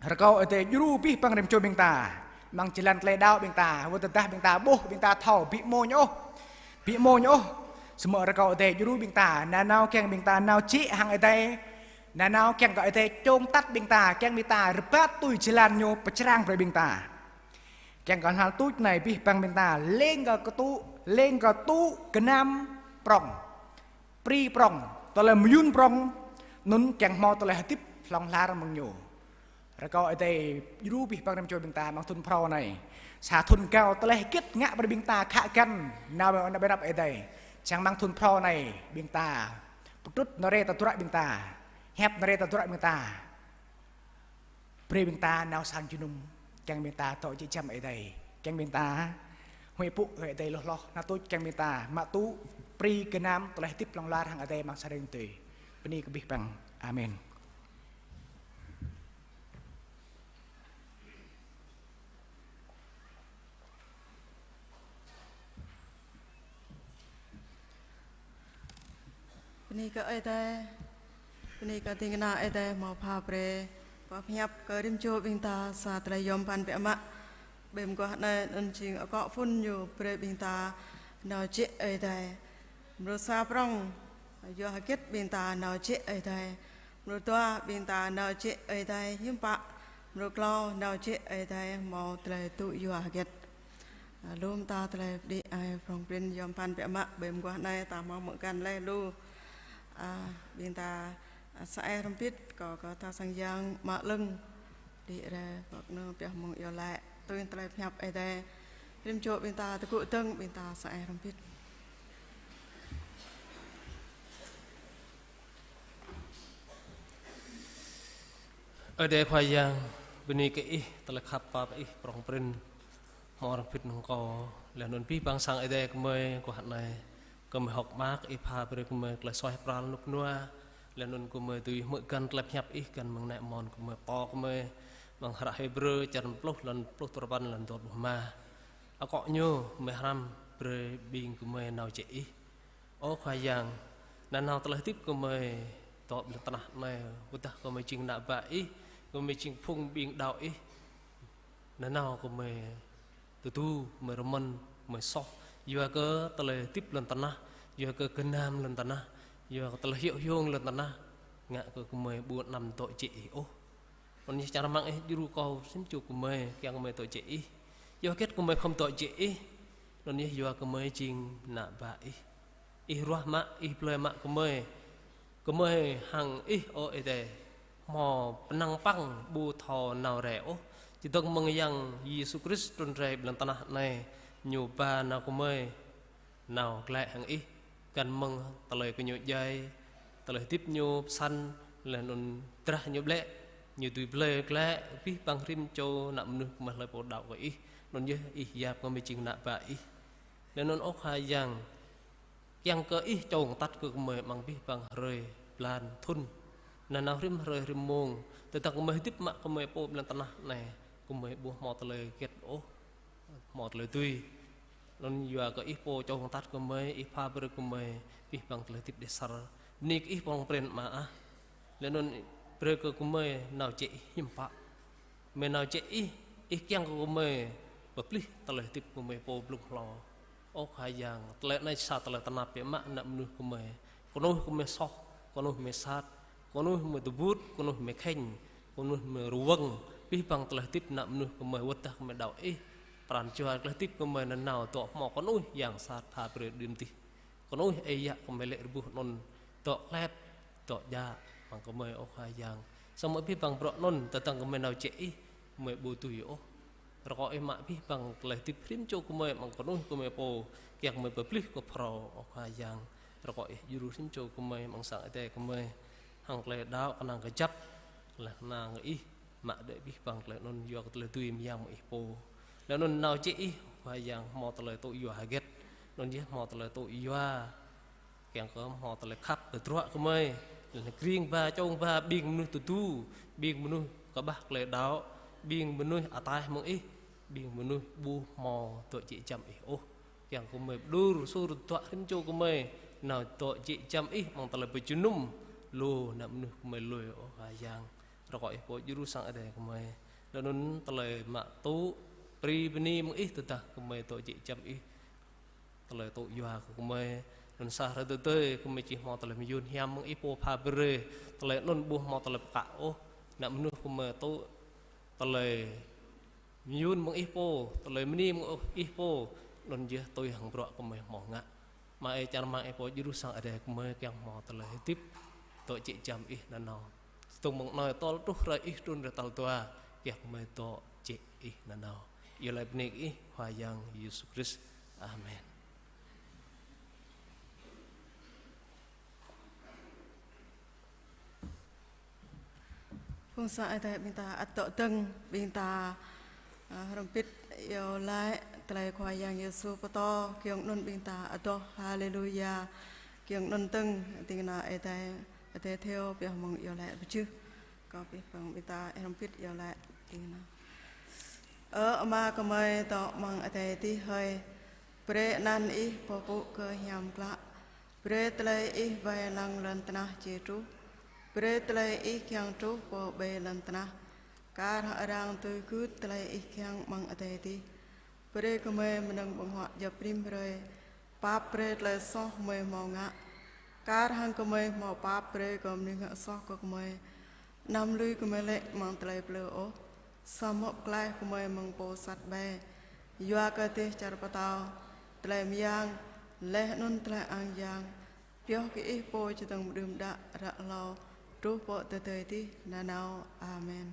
rơkâo Ơi Adai djru abih bang rĭm čô ƀing ta, amăng jơlan tơlơi đaŏ ƀing ta, wơ̆t tơdah ƀing ta ƀuh, ƀing ta thâo, ƀu mơ̆n ôh, ƀu mơ̆n ôh. Samơ̆ rơkâo Ơi Adai djru ƀing ta, nanao kiăng ƀing ta nao jĕ hăng Ơi Adai, nanao kiăng kơ Ơi Adai čong tăt ƀing ta, kiăng ƀing ta rơbat tui jơlan Ñu pơčrang brơi ƀing ta. Kiăng kơ hnal tuč anai abih bang ƀing ta, lêng kơ kơtŭ, lêng kơ tŭ gơnam prŏng, pri prŏng, tơlơi mơyŭn prŏng, anŭn kiăng hmâo tơlơi hơdip hlŏng lar mơ̆ng Ñu. Rơkâo Ơi Adai djru abih bang rĭm čô ƀing ta amăng thŭn phrâo anai. Sa thŭn rơgao tơlơi hơget ngă brơi ƀing ta khă găn, nao, nao ƀơi anăp Ơi Adai. Čang amăng thŭn phrâo anai, ƀing ta pơtrŭt nao rai tơdruă ƀing ta, hiăp nao rai tơdruă ƀing ta. Brơi ƀing ta nao sang jơnum, kiăng ƀing ta dŏ jĕ čăm Ơi Adai, kiăng ƀing ta huĭ pŭ kơ Ơi Adai hloh hloh, hnal tuč kiăng ƀing ta mă tŭ pri gơnam tơlơi hơdip hlŏng lar hăng Ơi Adai amăng sa hrơi tui. Bơni kơ abih bang. Amen. Bơni kơ Ơi Adai, bơni kơ ding kơna Ơi Adai hmâo pha brơi pơhiăp kơ rĭm čô ƀing ta sa tơlơi yom pơphan biă mă. Ƀơi mơguah anai anŭn jing akŏ phŭn ñu brơi ƀing ta nao jĕ Ơi Adai. Mrô sa prŏng, yua hơget ƀing ta nao jĕ Ơi Adai. Mrô dua ƀing ta nao jĕ Ơi Adai hiư̆m pă. Mrô klâo nao jĕ Ơi Adai hmâo tơlơi tŭ yua hơget. Lŏm ta tơlơi pơđĭ ai prŏng prin yom pơphan biă mă ƀơi mơguah anai ta hmâo hmư̆ găn laih lu. A, ƀing ta, a, sa ai hrŏm hơbĭt kâo kơ tha sang yang mă lưng. Pơđĭ rai kơ kơnơ̆ng pioh mơ̆ng iâu laĭ. Tui tơlơi pơhiăp Ơi Adai. Rĭm čô ƀing ta tơgŭ dơ̆ng, ƀing ta sa ai hrŏm hơbĭt. Ơi Adai Khua Yang, bơni kơ Ih, tơlơi khăp pap Ih prŏng prin, hmâo hrŏm hơbĭt hăng kâo, laih anŭn abih bang sang Ơi Adai gơmơi, guah anai, gơmơi hơ̆k mơak Ih pha brơi gơmơi tơlơi suaih pral rơnŭk rơnua, laih anŭn gơmơi dưi hmư̆ găn tơlơi pơhiăp Ih găn mơ̆ng ană mơnuih gơmơi, pô gơmơi, mơ̆ng hră Hêbrơ črăn pluh, lăn pluh duapăn, lăn dua pluh rơma. Akŏ ñu gơmơi hrăm brơi ƀing gơmơi nao jĕ Ih. Ơ Khua Yang, nanao tơlơi hơdip gơmơi dŏ ƀơi lŏn tơnah anai, wơ̆t dah gơmơi jing ană bă Ih, gơmơi jing phung ƀing đaŏ Ih. Nanao gơmơi tơdu, gơmơi rơmơ̆n, gơmơi soh, yua kơ tơlơi hơdip lŏn tơnah, yua kơ gơnam lŏn tơnah, yua kơ tơlơi hyu hiong lŏn tơnah, ngă kơ gơmơi ƀu anăm dŏ jĕ Ih ôh. Anŭn yơh čar rơmang Ih djru kâo rĭm čô gơmơi, kiăng gơmơi dŏ jĕ Ih. Yua hơget gơmơi khŏm dŏ jĕ Ih? Anŭn yơh yua gơmơi jing ană bă Ih. Ih ruah mă, Ih blơi mă gơmơi. Gơmơi hăng Ih, ơ Ơi Adai, hmâo pơnăng păng ƀu thâo nao rai ôh. Čơdơ̆ng mơ̆ng Yang Yêsu Krist trŭn rai ƀơi lŏn tơnah anai, Ñu ba nao gơmơi nao glaĭ hăng Ih, găn mơ̆ng tơlơi kơ Ñu djai, tơlơi hơdip Ñu pơsăn, laih anŭn drah Ñu ƀlĕ, Ñu dưi blơi glaĭ abih bang rĭm čô ană mơnuih gơmơi hlơi pô đaŏ kơ Ih, anŭn yơh Ih yap gơmơi jing ană bă Ih. Laih anŭn ơ Khua Yang, kiăng kơ Ih čŏng tăt kơ gơmơi amăng abih bang hrơi, blan, thŭn. Nanao rĭm hrơi rĭm mông, tơdang gơmơi hơdip mă gơmơi pô ƀơi lŏn tơnah anai, gơmơi ƀu hmâo tơlơi hơget ôh, hmâo tơlơi dưi. Anŭn yua kơ Ih pô čŏng tăt gơmơi, Ih pha brơi gơmơi abih bang tơlơi hơdip đeh asar. Bơni kơ Ih prŏng prin mơ̆ ah. Laih anŭn brơi kơ gơmơi nao jĕ Ih hiư̆m pă. Gơmơi nao jĕ Ih, Ih kiăng kơ gơmơi pơplih tơlơi hơdip gơmơi pô blung hlâo. Ơ Khua Yang, tơlơi anai sa tơlơi tơnap biă mă ană mơnuih gơmơi. Kơnuih gơmơi soh, kơnuih gơmơi sat, kơnuih gơmơi tơƀut, kơnuih gơmơi khĕng, kơnuih gơmơi rơwơ̆ng, abih bang tơlơi hơdip ană mơnuih gơmơi wơ̆t dah gơmơi đaŏ Ih. Pran jua tơlơi hơdip gơmơi nanao dŏ hmâo kơnuih yang sat pha brơi đưm dih. Kơnuih ơi yă gơmơi lĕ rơbuh anŭn dŏ klep, dŏ djă, mơ̆ng gơmơi ơ Khua Yang. Samơ̆ abih bang bruă anŭn, tơdang gơmơi nao jĕ Ih, gơmơi ƀu dưi ôh. Rơkâo Ih mă abih bang tơlơi hơdip rĭm čô gơmơi, mơ̆ng kơnuih gơmơi pô, kiăng gơmơi pơplih kơ phrâo ơ Khua Yang. Rơkâo Ih djru rĭm čô gơmơi, mơ̆ng sang Ơi Adai gơmơi, hăng tơlơi đaŏ kơnang kơjăp, laih kơnang kơ Ih, mă đơi abih bang tơlơi anŭn yua kơ tơlơi dưi mơyang mơ̆ng Ih pô. Laih anŭn nao jĕ Ih, Khua Yang hmâo tơlơi tŭ yua hơget, anŭn yơh hmâo tơlơi tŭ yua, kiăng kơ hmâo tơlơi khăp tơdruă gơmơi, laih anŭn kring ba, čŏng ba, ƀing mơnuih tơdu, ƀing mơnuih kơƀah tơlơi đaŏ, ƀing mơnuih ataih mơ̆ng Ih, ƀing mơnuih ƀu hmâo dŏ jĕ jăm Ih ôh. Kiăng kơ gơmơi pơđur, sur tơdruă rĭm čô gơmơi, nao dŏ jĕ jăm Ih amăng tơlơi pơjơnum, lu ană mơnuih gơmơi lui ơ Khua Yang. Rơkâo Ih pô djru sang Ơi Adai gơmơi. Laih anŭn tơlơi mă tŭ, brơi bơni mơ̆ng Ih tơdah gơmơi dŏ jĕ jăm Ih. Tơlơi tŭ yua kơ gơmơi. Anŭn sa hrơi tơdơi gơmơi či hmâo tơlơi mơyun hiam mơ̆ng Ih pô pha brơi. Tơlơi anŭn ƀu hmâo tơlơi pơkă ôh. Ană mơnuih gơmơi tŭ tơlơi mơyun mơ̆ng Ih pô, tơlơi bơni mơ̆ng Ih pô, anŭn yơh tui hăng bruă gơmơi hmâo ngă. Mă Ơi čar rơmang Ih pô djru sang Ơi Adai gơmơi kiăng hmâo tơlơi hơdip dŏ jĕ jăm Ih nanao. Tơdang mơ̆ng anai tơl truh hrơi Ih trŭn rai tal dua, kiăng gơmơi dŏ jĕ Ih nanao. Iâu laĭ bơni kơ Ih, Khua Yang Yêsu Krist. Amen. Phung sang Ơi Adai ƀing ta ăt dŏ dơ̆ng, ƀing ta, ơ, hrŏm hơbĭt iâu laĭ tơlơi Khua Yang Yêsu pơtô, kiăng anŭn ƀing ta adoh Haleluya, kiăng anŭn dơ̆ng ding kơna Ơi Adai, Ơi Adai Thêo pioh mơ̆ng iâu laĭ pơjưh. Kâo pioh mơ̆ng ƀing ta hrŏm hơbĭt iâu laĭ ding kơna. Ơ Ama gơmơi dŏ amăng adai adih hơi, brơi anăn Ih pơpŭ kơ hiam klă. Brơi tơlơi Ih wai lăng lŏn tơnah či truh. Brơi tơlơi Ih kiăng truh pơ ƀơi lŏn tơnah, kar hăng arăng tui gưt tơlơi Ih kiăng amăng adai adih. Brơi gơmơi mơnơ̆ng ƀơ̆ng huă djŏp rĭm hrơi. Pap brơi tơlơi soh gơmơi hmâo ngă, kar hăng gơmơi hmâo pap brơi kơ mơnuih ngă soh kơ gơmơi. Anăm lui gơmơi lĕ amăng tơlơi plư ôh, samơ̆ pơklaih gơmơi mơ̆ng pô sat ƀai. Yua kơ dêh čar pơtao, tơlơi mơyang, laih anŭn tơlơi ang yang, pioh kơ Ih pô čơdơ̆ng mơđưm đă ră hlâo, truh pơ tơdơi adih nanao. Amen.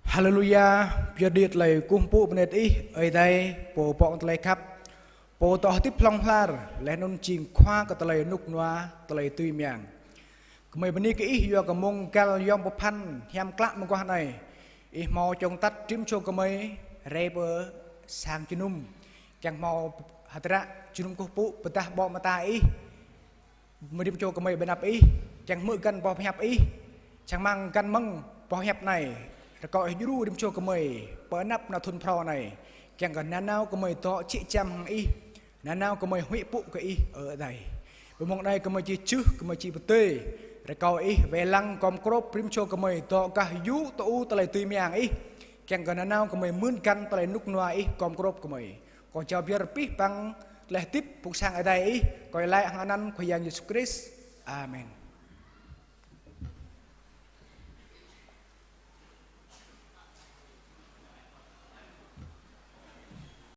Haleluya, pơyơr đĭ tơlơi kơkuh pơpŭ bơnat Ih, Ơi Adai, Pô pŏk tơlơi khăp, Pô dŏ hơdip hlŏng lar, laih anŭn jing Khua kơ tơlơi rơnŭk rơnua, tơlơi dưi mơyang. Gơmơi bơni kơ Ih yua kơ mông găl yom pơphan hiam klă mơguah anai, Ih hmâo čŏng tăt rĭm čô gơmơi rai pơ sang jơnum, kiăng hmâo hơdră jơnum kơkuh pơpŭ pơdah ƀô̆ mơta Ih. Mơ̆ng rĭm čô gơmơi ƀơi anăp Ih, kiăng hmư̆ găn boh hiăp Ih, čang rơmang găn mơ̆ng boh hiăp anai, rơkâo Ih djru rĭm čô gơmơi pơ anăp nao thŭn phrâo anai, kiăng kơ nanao gơmơi dŏ jĕ jăm hăng Ih, nanao gơmơi huĭ pŭ kơ Ih, Ơ Adai. Ƀơi mông anai gơmơi či čih, gơmơi či pơdơi, rơkâo Ih wai lăng gom grŏp rĭm čô gơmơi dŏ gah yŭ tơ-u tơlơi dưi mơyang Ih, kiăng kơ nanao gơmơi mưn găn tơlơi rơnŭk rơnua Ih gom grŏp gơmơi. Kâo jao pơyơr abih bang tơlơi hơdip phung sang Ơi Adai Ih, kâo laĭ hăng anăn Khua Yang Yêsu Krist. Amen.